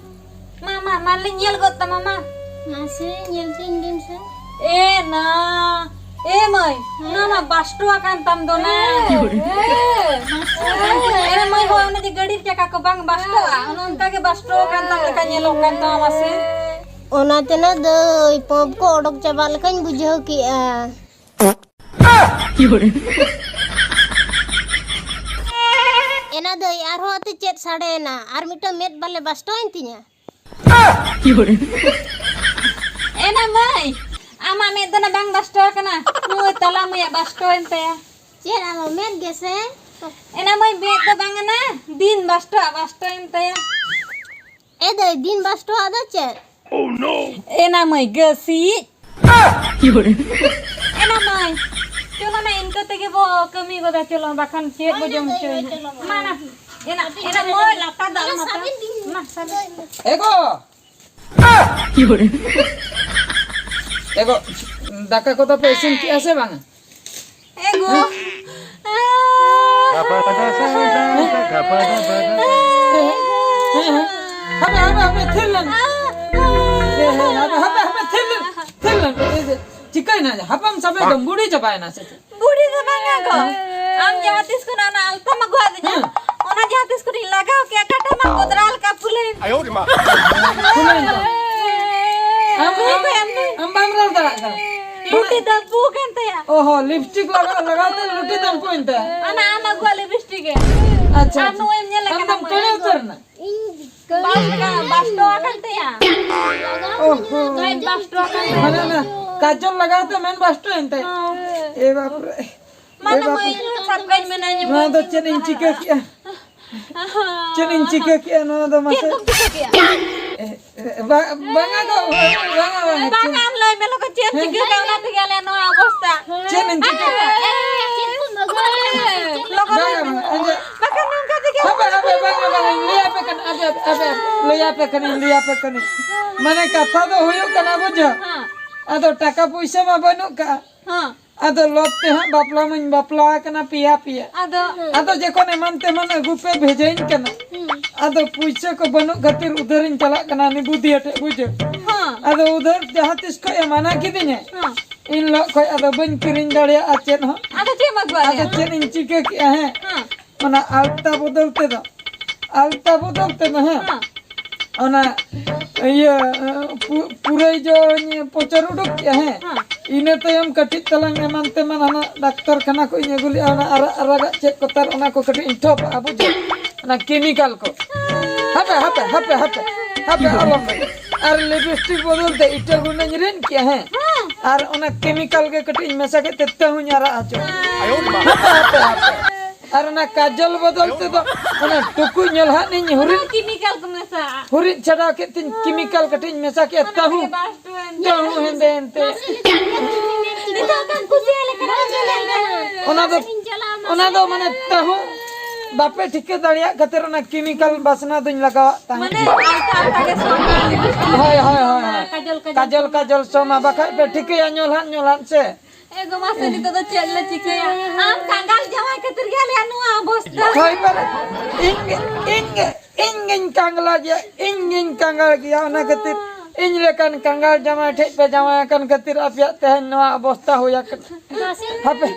ᱢᱟ, ᱢᱟ, ᱢᱟ ᱞᱤᱧ ᱧᱮᱞ ᱜᱚᱫ ᱛᱟᱢᱟ, ᱢᱟ᱾ ᱢᱟᱥᱮ, ᱧᱮᱞ ᱛᱤᱧ ᱵᱤᱱ ᱥᱮ᱾ ᱮ ᱱᱟ, ᱮ ᱢᱟᱹᱭ, ᱦᱮᱸ᱾ ᱱᱚᱣᱟ ᱢᱟ ᱵᱟᱥᱴᱚ ᱟᱠᱟᱱ ᱛᱟᱢ ᱫᱚ ᱱᱟ᱾ ᱦᱮᱸ, ᱦᱮᱸ, ᱢᱟᱥᱮ᱾ ᱮ ᱢᱟᱹᱭ ᱦᱳ, ᱚᱱᱮ ᱡᱮ ᱜᱟᱹᱰᱤ ᱨᱮ ᱪᱟᱠᱟ ᱠᱚ ᱵᱟᱝ ᱵᱟᱥᱴᱚᱜᱼᱟ, ᱚᱱᱮ ᱚᱱᱠᱟ ᱜᱮ ᱵᱟᱥᱴᱚ ᱟᱠᱟᱱ ᱛᱟᱢ ᱞᱮᱠᱟ ᱧᱮᱞᱚᱜ ᱠᱟᱱ ᱛᱟᱢᱟ, ᱢᱟᱥᱮ᱾ ᱚᱱᱟ ᱛᱮᱱᱟᱜ ᱫᱟᱹᱭ, ᱯᱚᱯ ᱠᱚ ᱚᱰᱚᱠ ᱪᱟᱵᱟᱜ ᱞᱮᱠᱟᱧ ᱵᱩᱡᱷᱟᱹᱣ ᱠᱮᱜᱼᱟ᱾ ᱮᱱᱟ ᱫᱟᱹᱭ, ᱟᱨᱦᱚᱸ ᱟᱛᱮ ᱪᱮᱫ ᱥᱟᱰᱮᱭᱮᱱᱟ? ᱟᱨ ᱢᱤᱫᱴᱟᱝ ᱢᱮᱫ ᱵᱟᱞᱮ ᱵᱟᱥᱴᱚᱭᱮᱱ ᱛᱤᱧᱟ? ᱮᱱᱟ ᱢᱟᱹᱭ, ᱟᱢᱟᱜ ᱢᱮᱫ ᱫᱚ ᱱᱟ ᱵᱟᱝ ᱵᱟᱥᱴᱚ ᱟᱠᱟᱱᱟ, ᱱᱩᱭ ᱛᱟᱞᱟ ᱢᱟᱹᱭᱟᱜ ᱵᱟᱥᱴᱚᱭᱮᱱ ᱛᱟᱭᱟ᱾ ᱪᱮᱫ ᱟᱢᱟᱜ ᱢᱮᱫ ᱜᱮᱥᱮ? ᱮᱱᱟ ᱢᱟᱹᱭ, ᱢᱮᱫ ᱫᱚ ᱵᱟᱝ ᱟᱱᱟ, ᱫᱤᱱ ᱵᱟᱥᱴᱚ, ᱵᱟᱥᱴᱚᱭᱮᱱ ᱛᱟᱭᱟ᱾ ᱮ ᱫᱟᱹᱭ, ᱫᱤᱱ ᱵᱟᱥᱴᱚᱣᱟᱜ ᱫᱚ ᱪᱮᱫ? ᱮᱱᱟ ᱢᱟᱹᱭ, ᱜᱟᱹᱥᱤᱡ᱾ ᱮᱱᱟ ᱢᱟᱹᱭ, ᱪᱚᱞᱚ ᱱᱟ, ᱤᱱᱠᱟᱹ ᱛᱮᱜᱮ ᱵᱚ ᱠᱟᱹᱢᱤ ᱜᱚᱫᱟ, ᱪᱚᱞᱚ, ᱵᱟᱠᱷᱟᱱ ᱪᱮᱫ ᱵᱚ ᱡᱚᱢ ᱦᱚᱪᱚᱭᱟ? ᱢᱟ ᱱᱟ, ᱮᱱᱟ, ᱮᱱᱟ ᱢᱟᱹᱭ, ᱞᱟᱴᱟ ᱫᱟᱜ ᱢᱟᱛᱟ᱾ ᱢᱟ, ᱥᱟᱵ ᱢᱮ᱾ ᱮ ᱜᱚ! ᱮ ᱜᱚ, ᱫᱟᱠᱟ ᱠᱚᱫᱚ ᱯᱮ ᱤᱥᱤᱱ ᱠᱮᱜᱼᱟ ᱥᱮ ᱵᱟᱝ? ᱮ ᱜᱚ᱾ ᱦᱮᱸ, ᱦᱮᱸ᱾ ᱦᱟᱯᱮ, ᱦᱟᱯᱮ, ᱦᱟᱯᱮ, ᱛᱷᱤᱨ ᱞᱮᱱ᱾ ᱦᱮᱸ, ᱦᱮᱸ, ᱦᱟᱯᱮ, ᱦᱟᱯᱮ, ᱦᱟᱯᱮ, ᱛᱷᱤᱨ ᱞᱮᱱ, ᱛᱷᱤᱨ ᱞᱮᱱ᱾ ᱮ, ᱪᱤᱠᱟᱹᱭᱮᱱᱟ? ᱦᱟᱯᱟᱢ ᱥᱟᱵᱮ ᱫᱚᱢ ᱵᱩᱲᱤ ᱪᱟᱵᱟᱭᱮᱱᱟ ᱥᱮ ᱪᱮᱫ? ᱵᱩᱲᱤ ᱫᱚ ᱵᱟᱝᱟ ᱜᱚ᱾ ᱟᱢ ᱡᱟᱦᱟᱸ ᱛᱤᱥ ᱠᱷᱚᱱᱟᱜ ᱚᱱᱟ ᱟᱞᱛᱟᱢ ᱟᱹᱜᱩ ᱟᱹᱫᱤᱧᱟ, ᱦᱮᱸ᱾ ᱚᱱᱟ ᱡᱟᱦᱟᱸ ᱛᱤᱥ ᱠᱷᱚᱱᱤᱧ ᱞᱟᱜᱟᱣ ᱠᱮᱜᱼᱟ, ᱠᱟᱴᱟ ᱢᱟ ᱠᱚᱫᱨᱟ ᱞᱮᱠᱟ ᱯᱷᱩᱞᱟᱹᱭᱮᱱ᱾ ᱯᱷᱩᱞᱟᱹᱭᱮᱱ ᱛᱟᱢᱟ᱾ ᱟᱢ, ᱟᱢ, ᱟᱢ ᱵᱟᱢ ᱨᱚᱲ ᱫᱟᱲᱮᱭᱟᱜ ᱠᱟᱱᱟ᱾ ᱞᱩᱴᱤ ᱫᱟᱹᱯᱩ ᱠᱟᱱ ᱛᱟᱭᱟ᱾ ᱚ ᱦᱚᱸ, ᱞᱤᱯᱥᱴᱤᱠ ᱞᱟᱜᱟᱣ, ᱞᱟᱜᱟᱣ ᱛᱮ ᱞᱩᱴᱤ ᱫᱟᱹᱯᱩᱭᱮᱱ ᱛᱟᱭᱟ᱾ ᱚᱱᱟ ᱟᱢ ᱟᱹᱜᱩᱣᱟᱜ ᱞᱤᱯᱥᱴᱤᱠ ᱜᱮ᱾ ᱟᱪᱪᱷᱟ, ᱟᱨ ᱟᱪᱪᱷᱟ᱾ ᱱᱩᱭᱮᱢ ᱧᱮᱞᱮ ᱟᱢ ᱠᱟᱱᱟ ᱫᱚᱢ ᱢᱟᱹᱭ᱾ ᱴᱮᱲᱮ ᱩᱛᱟᱹᱨ ᱮᱱᱟ᱾ ᱵᱟᱥ ᱞᱟᱜᱟᱣ, ᱵᱟᱥ ᱴᱚ ᱟᱠᱟᱱ ᱛᱟᱭᱟ᱾ ᱚ ᱦᱚᱸ᱾ ᱢᱮᱫ ᱵᱟᱥ ᱴᱚ ᱟᱠᱟᱱ ᱛᱟᱭᱟ᱾ ᱢᱟᱱᱮ ᱚᱱᱟ ᱠᱟᱡᱚᱞ ᱞᱟᱜᱟᱣ ᱛᱮ ᱢᱮᱫ ᱵᱟᱥ ᱴᱚᱭᱮᱱ ᱛᱟᱭᱟ᱾ ᱦᱚᱸ᱾ ᱮ ᱵᱟᱯ ᱨᱮ᱾ ᱢᱟ ᱮ ᱱᱟ ᱵᱟᱯ ᱢᱟᱹᱭ, ᱨᱮ᱾ ᱤᱧ ᱦᱚᱸ ᱥᱟᱵ ᱠᱟᱹᱧ ᱢᱮ ᱱᱟ, ᱤᱧ ᱱᱚᱣᱟ ᱫᱚ ᱦᱚᱸ ᱪᱮᱫ ᱤᱧ ᱪᱤᱠᱟᱹ ᱠᱮᱜᱼᱟ? ᱪᱮᱫ ᱤᱧ ᱪᱤᱠᱟᱹ ᱠᱮᱜᱼᱟ ᱱᱚᱣᱟ ᱫᱚ ᱪᱮᱫ ᱢᱟᱥᱮ? ᱠᱚᱢ ᱪᱤᱠᱟᱹ ᱠᱮᱜᱼᱟ? ᱮ, ᱮ, ᱵᱟ-, ᱵᱟᱝᱟ ᱜᱚ, ᱵᱟᱝᱟ, ᱵᱟᱝᱟ, ᱪᱮᱫ? ᱵᱟᱝᱟ, ᱟᱢ ᱞᱟᱹᱭ ᱢᱮ ᱞᱚᱜᱚᱱ, ᱪᱮᱫ ᱮᱢ ᱦᱮᱸ? ᱪᱤᱠᱟᱹ ᱠᱟᱜᱼᱟ, ᱚᱱᱟ ᱛᱮᱜᱮ ᱟᱞᱮᱭᱟᱜ ᱱᱚᱣᱟ ᱚᱵᱚᱥᱛᱟ᱾ ᱪᱮᱫ ᱤᱧ ᱪᱤᱠᱟᱹ ᱠᱮᱜᱼᱟ? ᱮ, ᱪᱮᱫ ᱠᱚᱢ ᱵᱟᱜᱟᱣ ᱮᱫᱟ? ᱞᱚᱜᱚᱱ ᱵᱟᱝᱟ, ᱞᱟᱹᱭ ᱢᱮ᱾ ᱵᱟᱝᱟ, ᱤᱧ ᱫᱚ ᱵᱟᱠᱷᱟᱱ ᱱᱚᱝᱠᱟ ᱛᱮᱜᱮ ᱦᱟᱯᱮ, ᱦᱟᱯᱮ, ᱵᱟᱝᱟ, ᱵᱟᱝᱟ, ᱤᱧ ᱞᱟᱹᱭ ᱟᱯᱮ ᱠᱟᱱᱟ, ᱟᱯᱮ, ᱟᱯᱮ, ᱟᱯᱮ, ᱞᱟᱹᱭ ᱟᱯᱮ ᱠᱟᱹᱱᱟᱹᱧ, ᱞᱟᱹᱭ ᱟᱯᱮ ᱠᱟᱹᱱᱟᱹᱧ᱾ ᱢᱟᱱᱮ ᱠᱟᱛᱷᱟ ᱫᱚ ᱦᱩᱭᱩᱜ ᱠᱟᱱᱟ, ᱵᱩᱡᱷᱟᱹᱣ? ᱦᱮᱸ᱾ ᱟᱫᱚ ᱴᱟᱠᱟ ᱯᱩᱭᱥᱟᱹ ᱢᱟ ᱵᱟᱹᱱᱩᱜ ᱠᱟᱜᱼᱟ᱾ ᱦᱮᱸ᱾ ᱟᱫᱚ ᱞᱚᱵ ᱛᱮ ᱦᱟᱸᱜ ᱵᱟᱯᱞᱟ ᱢᱟᱧ ᱵᱟᱯᱞᱟ ᱟᱠᱟᱱᱟ ᱯᱮᱭᱟ ᱯᱮᱭᱟ᱾ ᱟᱫᱚ? ᱟᱫᱚ ᱡᱚᱠᱷᱚᱱ ᱮᱢᱟᱱ ᱛᱮᱢᱟᱱ ᱟᱹᱜᱩ ᱯᱮ ᱵᱷᱮᱡᱟᱧ ᱠᱟᱱᱟ, ᱦᱩᱸ᱾ ᱟᱫᱚ ᱯᱩᱭᱥᱟᱹ ᱠᱚ ᱵᱟᱹᱱᱩᱜ ᱠᱷᱟᱹᱛᱤᱨ ᱩᱫᱷᱟᱹᱨᱤᱧ ᱪᱟᱞᱟᱜ ᱠᱟᱱᱟ ᱦᱟᱹᱱᱤ ᱵᱩᱫᱷᱤᱭᱟᱹ ᱴᱷᱮᱡ, ᱵᱩᱡᱷᱟᱹᱣ? ᱦᱮᱸ᱾ ᱟᱫᱚ ᱩᱫᱷᱟᱹᱨ ᱡᱟᱦᱟᱸ ᱛᱤᱥ ᱠᱷᱚᱡ ᱮ ᱢᱟᱱᱟ ᱠᱤᱫᱤᱧᱟ, ᱦᱮᱸ᱾ ᱤᱱ ᱦᱤᱞᱳᱜ ᱠᱷᱚᱡ ᱟᱫᱚ ᱵᱟᱹᱧ ᱠᱤᱨᱤᱧ ᱫᱟᱲᱮᱭᱟᱜᱼᱟ ᱪᱮᱫ ᱦᱚᱸ᱾ ᱟᱫᱚ ᱪᱮᱫ ᱮᱢ ᱟᱹᱜᱩᱣᱟᱫ ᱟᱫᱚ ᱞᱮᱭᱟ? ᱪᱮᱫ ᱤᱧ ᱪᱤᱠᱟᱹ ᱠᱮᱜᱼᱟ, ᱦᱮᱸ? ᱦᱮᱸ᱾ ᱚᱱᱟ ᱟᱞᱛᱟ ᱵᱚᱫᱚᱞ ᱛᱮᱫᱚ, ᱟᱞᱛᱟ ᱵᱚᱫᱚᱞ ᱛᱮᱫᱚ, ᱦᱮᱸ᱾ ᱦᱮᱸ᱾ ᱚᱱᱟ ᱤᱭᱟᱹ, ᱯᱩ-, ᱯᱩᱨᱟᱹᱭ ᱡᱚᱧ ᱯᱚᱪᱚᱨ ᱩᱰᱩᱠ ᱠᱮᱜᱼᱟ, ᱦᱮᱸ᱾ ᱦᱮᱸ᱾ ᱤᱱᱟᱹ ᱛᱟᱭᱚᱢ ᱠᱟᱹᱴᱤᱡ ᱛᱟᱞᱟᱝ ᱮᱢᱟᱱ ᱛᱮᱢᱟᱱ ᱦᱟᱱᱟ ᱰᱟᱠᱛᱚᱨ ᱠᱷᱟᱱᱟ ᱠᱷᱚᱱ ᱤᱧ ᱟᱹᱜᱩ ᱞᱮᱜᱼᱟ, ᱚᱱᱟ ᱟᱨᱟᱜ ᱟᱨᱟᱜᱟᱜ ᱪᱮᱫ ᱠᱚ ᱛᱟᱨ, ᱚᱱᱟ ᱠᱚ ᱠᱟᱹᱴᱤᱡ ᱤᱧ ᱴᱷᱚᱯ ᱟᱜᱼᱟ, ᱵᱩᱡᱷᱟᱹᱣ? ᱚᱱᱟ ᱠᱮᱢᱤᱠᱟᱞ ᱠᱚ᱾ ᱦᱟᱯᱮ, ᱦᱟᱯᱮ, ᱦᱟᱯᱮ, ᱦᱟᱯᱮ, ᱦᱟᱯᱮ, ᱟᱞᱚᱢ ᱞᱟᱹᱭᱟ᱾ ᱟᱨ ᱞᱤᱯᱤᱥᱴᱤᱠ ᱵᱚᱫᱚᱞ ᱛᱮ ᱤᱴᱟᱹ ᱜᱩᱸᱰᱟᱹᱧ ᱨᱤᱫ ᱠᱮᱜᱼᱟ, ᱦᱮᱸ᱾ ᱦᱮᱸ᱾ ᱟᱨ ᱚᱱᱟ ᱠᱮᱢᱤᱠᱟᱞ ᱜᱮ ᱠᱟᱹᱴᱤᱡ ᱤᱧ ᱢᱮᱥᱟ ᱠᱮᱫ ᱛᱮ ᱛᱟᱹᱦᱩᱧ ᱟᱨᱟᱜ ᱦᱚᱪᱚ᱾ ᱦᱟᱯᱮ, ᱦᱟᱯᱮ, ᱦᱟᱯᱮ᱾ ᱟᱨ ᱚᱱᱟ ᱠᱟᱡᱚᱞ ᱵᱚᱫᱚᱞ ᱛᱮᱫᱚ ᱚᱱᱟ ᱴᱩᱠᱩᱡ ᱧᱮᱞ ᱦᱟᱸᱜ ᱤᱧ ᱦᱩᱨᱤᱡ, ᱠᱮᱢᱤᱠᱟᱞ ᱠᱚ ᱢᱮᱥᱟᱜᱼᱟ᱾ ᱦᱩᱨᱤᱡ ᱪᱷᱟᱰᱟᱣ ᱠᱮᱫ ᱛᱤᱧ, ᱠᱮᱢᱤᱠᱟᱞ ᱠᱟᱹᱴᱤᱡ ᱤᱧ ᱢᱮᱥᱟ ᱠᱮᱫ ᱚᱱᱟ ᱛᱟᱹᱦᱩ᱾ ᱛᱮᱜᱮ ᱵᱟᱥ ᱴᱚᱭᱮᱱ ᱛᱟᱹᱦᱩ ᱦᱮᱸᱫᱮ ᱮᱱᱛᱮ᱾ ᱱᱤᱛᱚᱜ ᱫᱚᱢ ᱠᱩᱥᱤᱭᱟᱭ ᱞᱮᱠᱟ ᱵᱟᱝ ᱧᱮᱞᱚᱜ ᱠᱟᱱᱟ᱾ ᱚᱱᱟ ᱫᱚ, ᱤᱧ ᱪᱟᱞᱟᱜᱼᱟ, ᱢᱟᱥᱮ᱾ ᱚᱱᱟ ᱫᱚ ᱢᱟᱱᱮ ᱛᱟᱹᱦᱩ ᱵᱟᱯᱮ ᱴᱷᱤᱠᱟᱹ ᱫᱟᱲᱮᱭᱟᱜ ᱠᱷᱟᱹᱛᱤᱨ ᱚᱱᱟ ᱠᱮᱢᱤᱠᱟᱞ ᱵᱟᱥᱱᱟ ᱫᱚᱧ ᱞᱟᱜᱟᱣᱟᱜ ᱛᱟᱦᱮᱸᱫ᱾ ᱢᱟᱱᱮ ᱟᱞᱛᱟ ᱟᱞᱛᱟ ᱜᱮ ᱥᱚ ᱠᱟᱱᱟ, ᱞᱤᱯᱤᱥᱴᱤᱠ ᱦᱳᱭ, ᱦᱳᱭ, ᱦᱳᱭ, ᱦᱳᱭ᱾ ᱠᱟᱡᱚᱞ, ᱠᱟᱡᱚᱞ᱾ ᱠᱟᱡᱚᱞ, ᱠᱟᱡᱚᱞ ᱥᱚ ᱢᱟ, ᱵᱟᱠᱷᱟᱡ ᱯᱮ ᱴᱷᱤᱠᱟᱹᱭᱟ ᱧᱚᱞᱦᱟᱱ, ᱧᱚᱞᱦᱟᱱ ᱥᱮ᱾ ᱮ ᱜᱚ ᱢᱟᱥᱮ, ᱱᱤᱛᱚᱜ ᱫᱚ ᱪᱮᱫ ᱞᱮ ᱪᱤᱠᱟᱹᱭᱟ? ᱟᱢ ᱠᱟᱸᱜᱟᱞ ᱡᱟᱶᱟᱭ ᱠᱷᱟᱹᱛᱤᱨ ᱜᱮ ᱟᱞᱮᱭᱟᱜ ᱱᱚᱣᱟ ᱚᱵᱚᱥᱛᱟ᱾ ᱦᱳᱭ ᱵᱟᱨᱮ, ᱤᱧ ᱜᱮ, ᱤᱧ ᱜᱮ, ᱤᱧ ᱜᱤᱧ ᱠᱟᱸᱜᱟᱞᱟ ᱜᱮᱭᱟ, ᱤᱧ ᱜᱤᱧ ᱠᱟᱸᱜᱟᱞ ᱜᱮᱭᱟ, ᱚᱱᱟ ᱠᱷᱟᱹᱛᱤᱨ ᱤᱧ ᱞᱮᱠᱟᱱ ᱠᱟᱸᱜᱟᱞ ᱡᱟᱶᱟᱭ ᱴᱷᱮᱡ ᱯᱮ ᱡᱟᱶᱟᱭ ᱟᱠᱟᱱ ᱠᱷᱟᱹᱛᱤᱨ ᱟᱯᱮᱭᱟᱜ ᱛᱮᱦᱮᱧ ᱱᱚᱣᱟ ᱚᱵᱚᱥᱛᱟ ᱦᱩᱭ ᱟᱠᱟᱱᱟ᱾ ᱦᱟᱯᱮ,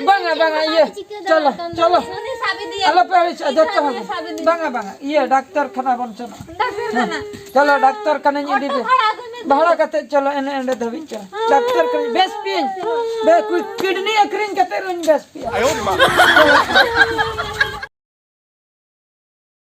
ᱵᱟᱝᱟ, ᱵᱟᱝᱟ, ᱤᱭᱟᱹ, ᱪᱚᱞᱚ, ᱪᱚᱞᱚ᱾ ᱩᱱᱤ ᱥᱟᱵ ᱤᱫᱤᱭᱮᱢ᱾ ᱟᱞᱚᱯᱮ ᱟᱹᱲᱤᱥᱚᱜᱼᱟ, ᱡᱚᱛᱚ ᱦᱚᱲ᱾ ᱩᱱᱤ ᱥᱟᱵ ᱤᱫᱤᱭᱮᱢ᱾ ᱵᱟᱝᱟ, ᱵᱟᱝᱟ, ᱤᱭᱟᱹ, ᱰᱟᱠᱛᱚᱨ ᱠᱷᱟᱱᱟ ᱵᱚᱱ ᱪᱟᱞᱟᱜᱼᱟ᱾ ᱰᱟᱠᱛᱚᱨ ᱠᱷᱟᱱᱟ᱾ ᱪᱚᱞᱚ, ᱰᱟᱠᱛᱚᱨ ᱠᱷᱟᱱᱟᱧ ᱤᱫᱤ ᱯᱮ᱾ ᱚᱴᱳ ᱵᱷᱟᱲᱟ ᱟᱹᱜᱩᱭ ᱢᱮ᱾ ᱵᱷᱟᱲᱟ ᱠᱟᱛᱮ ᱪᱚᱞᱚ, ᱮᱱᱮ ᱮᱸᱰᱮ ᱫᱷᱟᱹᱵᱤᱡ ᱪᱚᱞᱚ᱾ ᱰᱟᱠᱛᱚᱨ ᱠᱷᱟᱱᱟ, ᱵᱮᱥ ᱯᱤᱭᱟᱹᱧ᱾ ᱵᱮ-, ᱠᱩ-, ᱠᱤᱰᱱᱤ ᱟᱹᱠᱷᱨᱤᱧ ᱠᱟᱛᱮ ᱨᱮᱦᱚᱸᱧ ᱵᱮᱥ ᱯᱤᱭᱟ᱾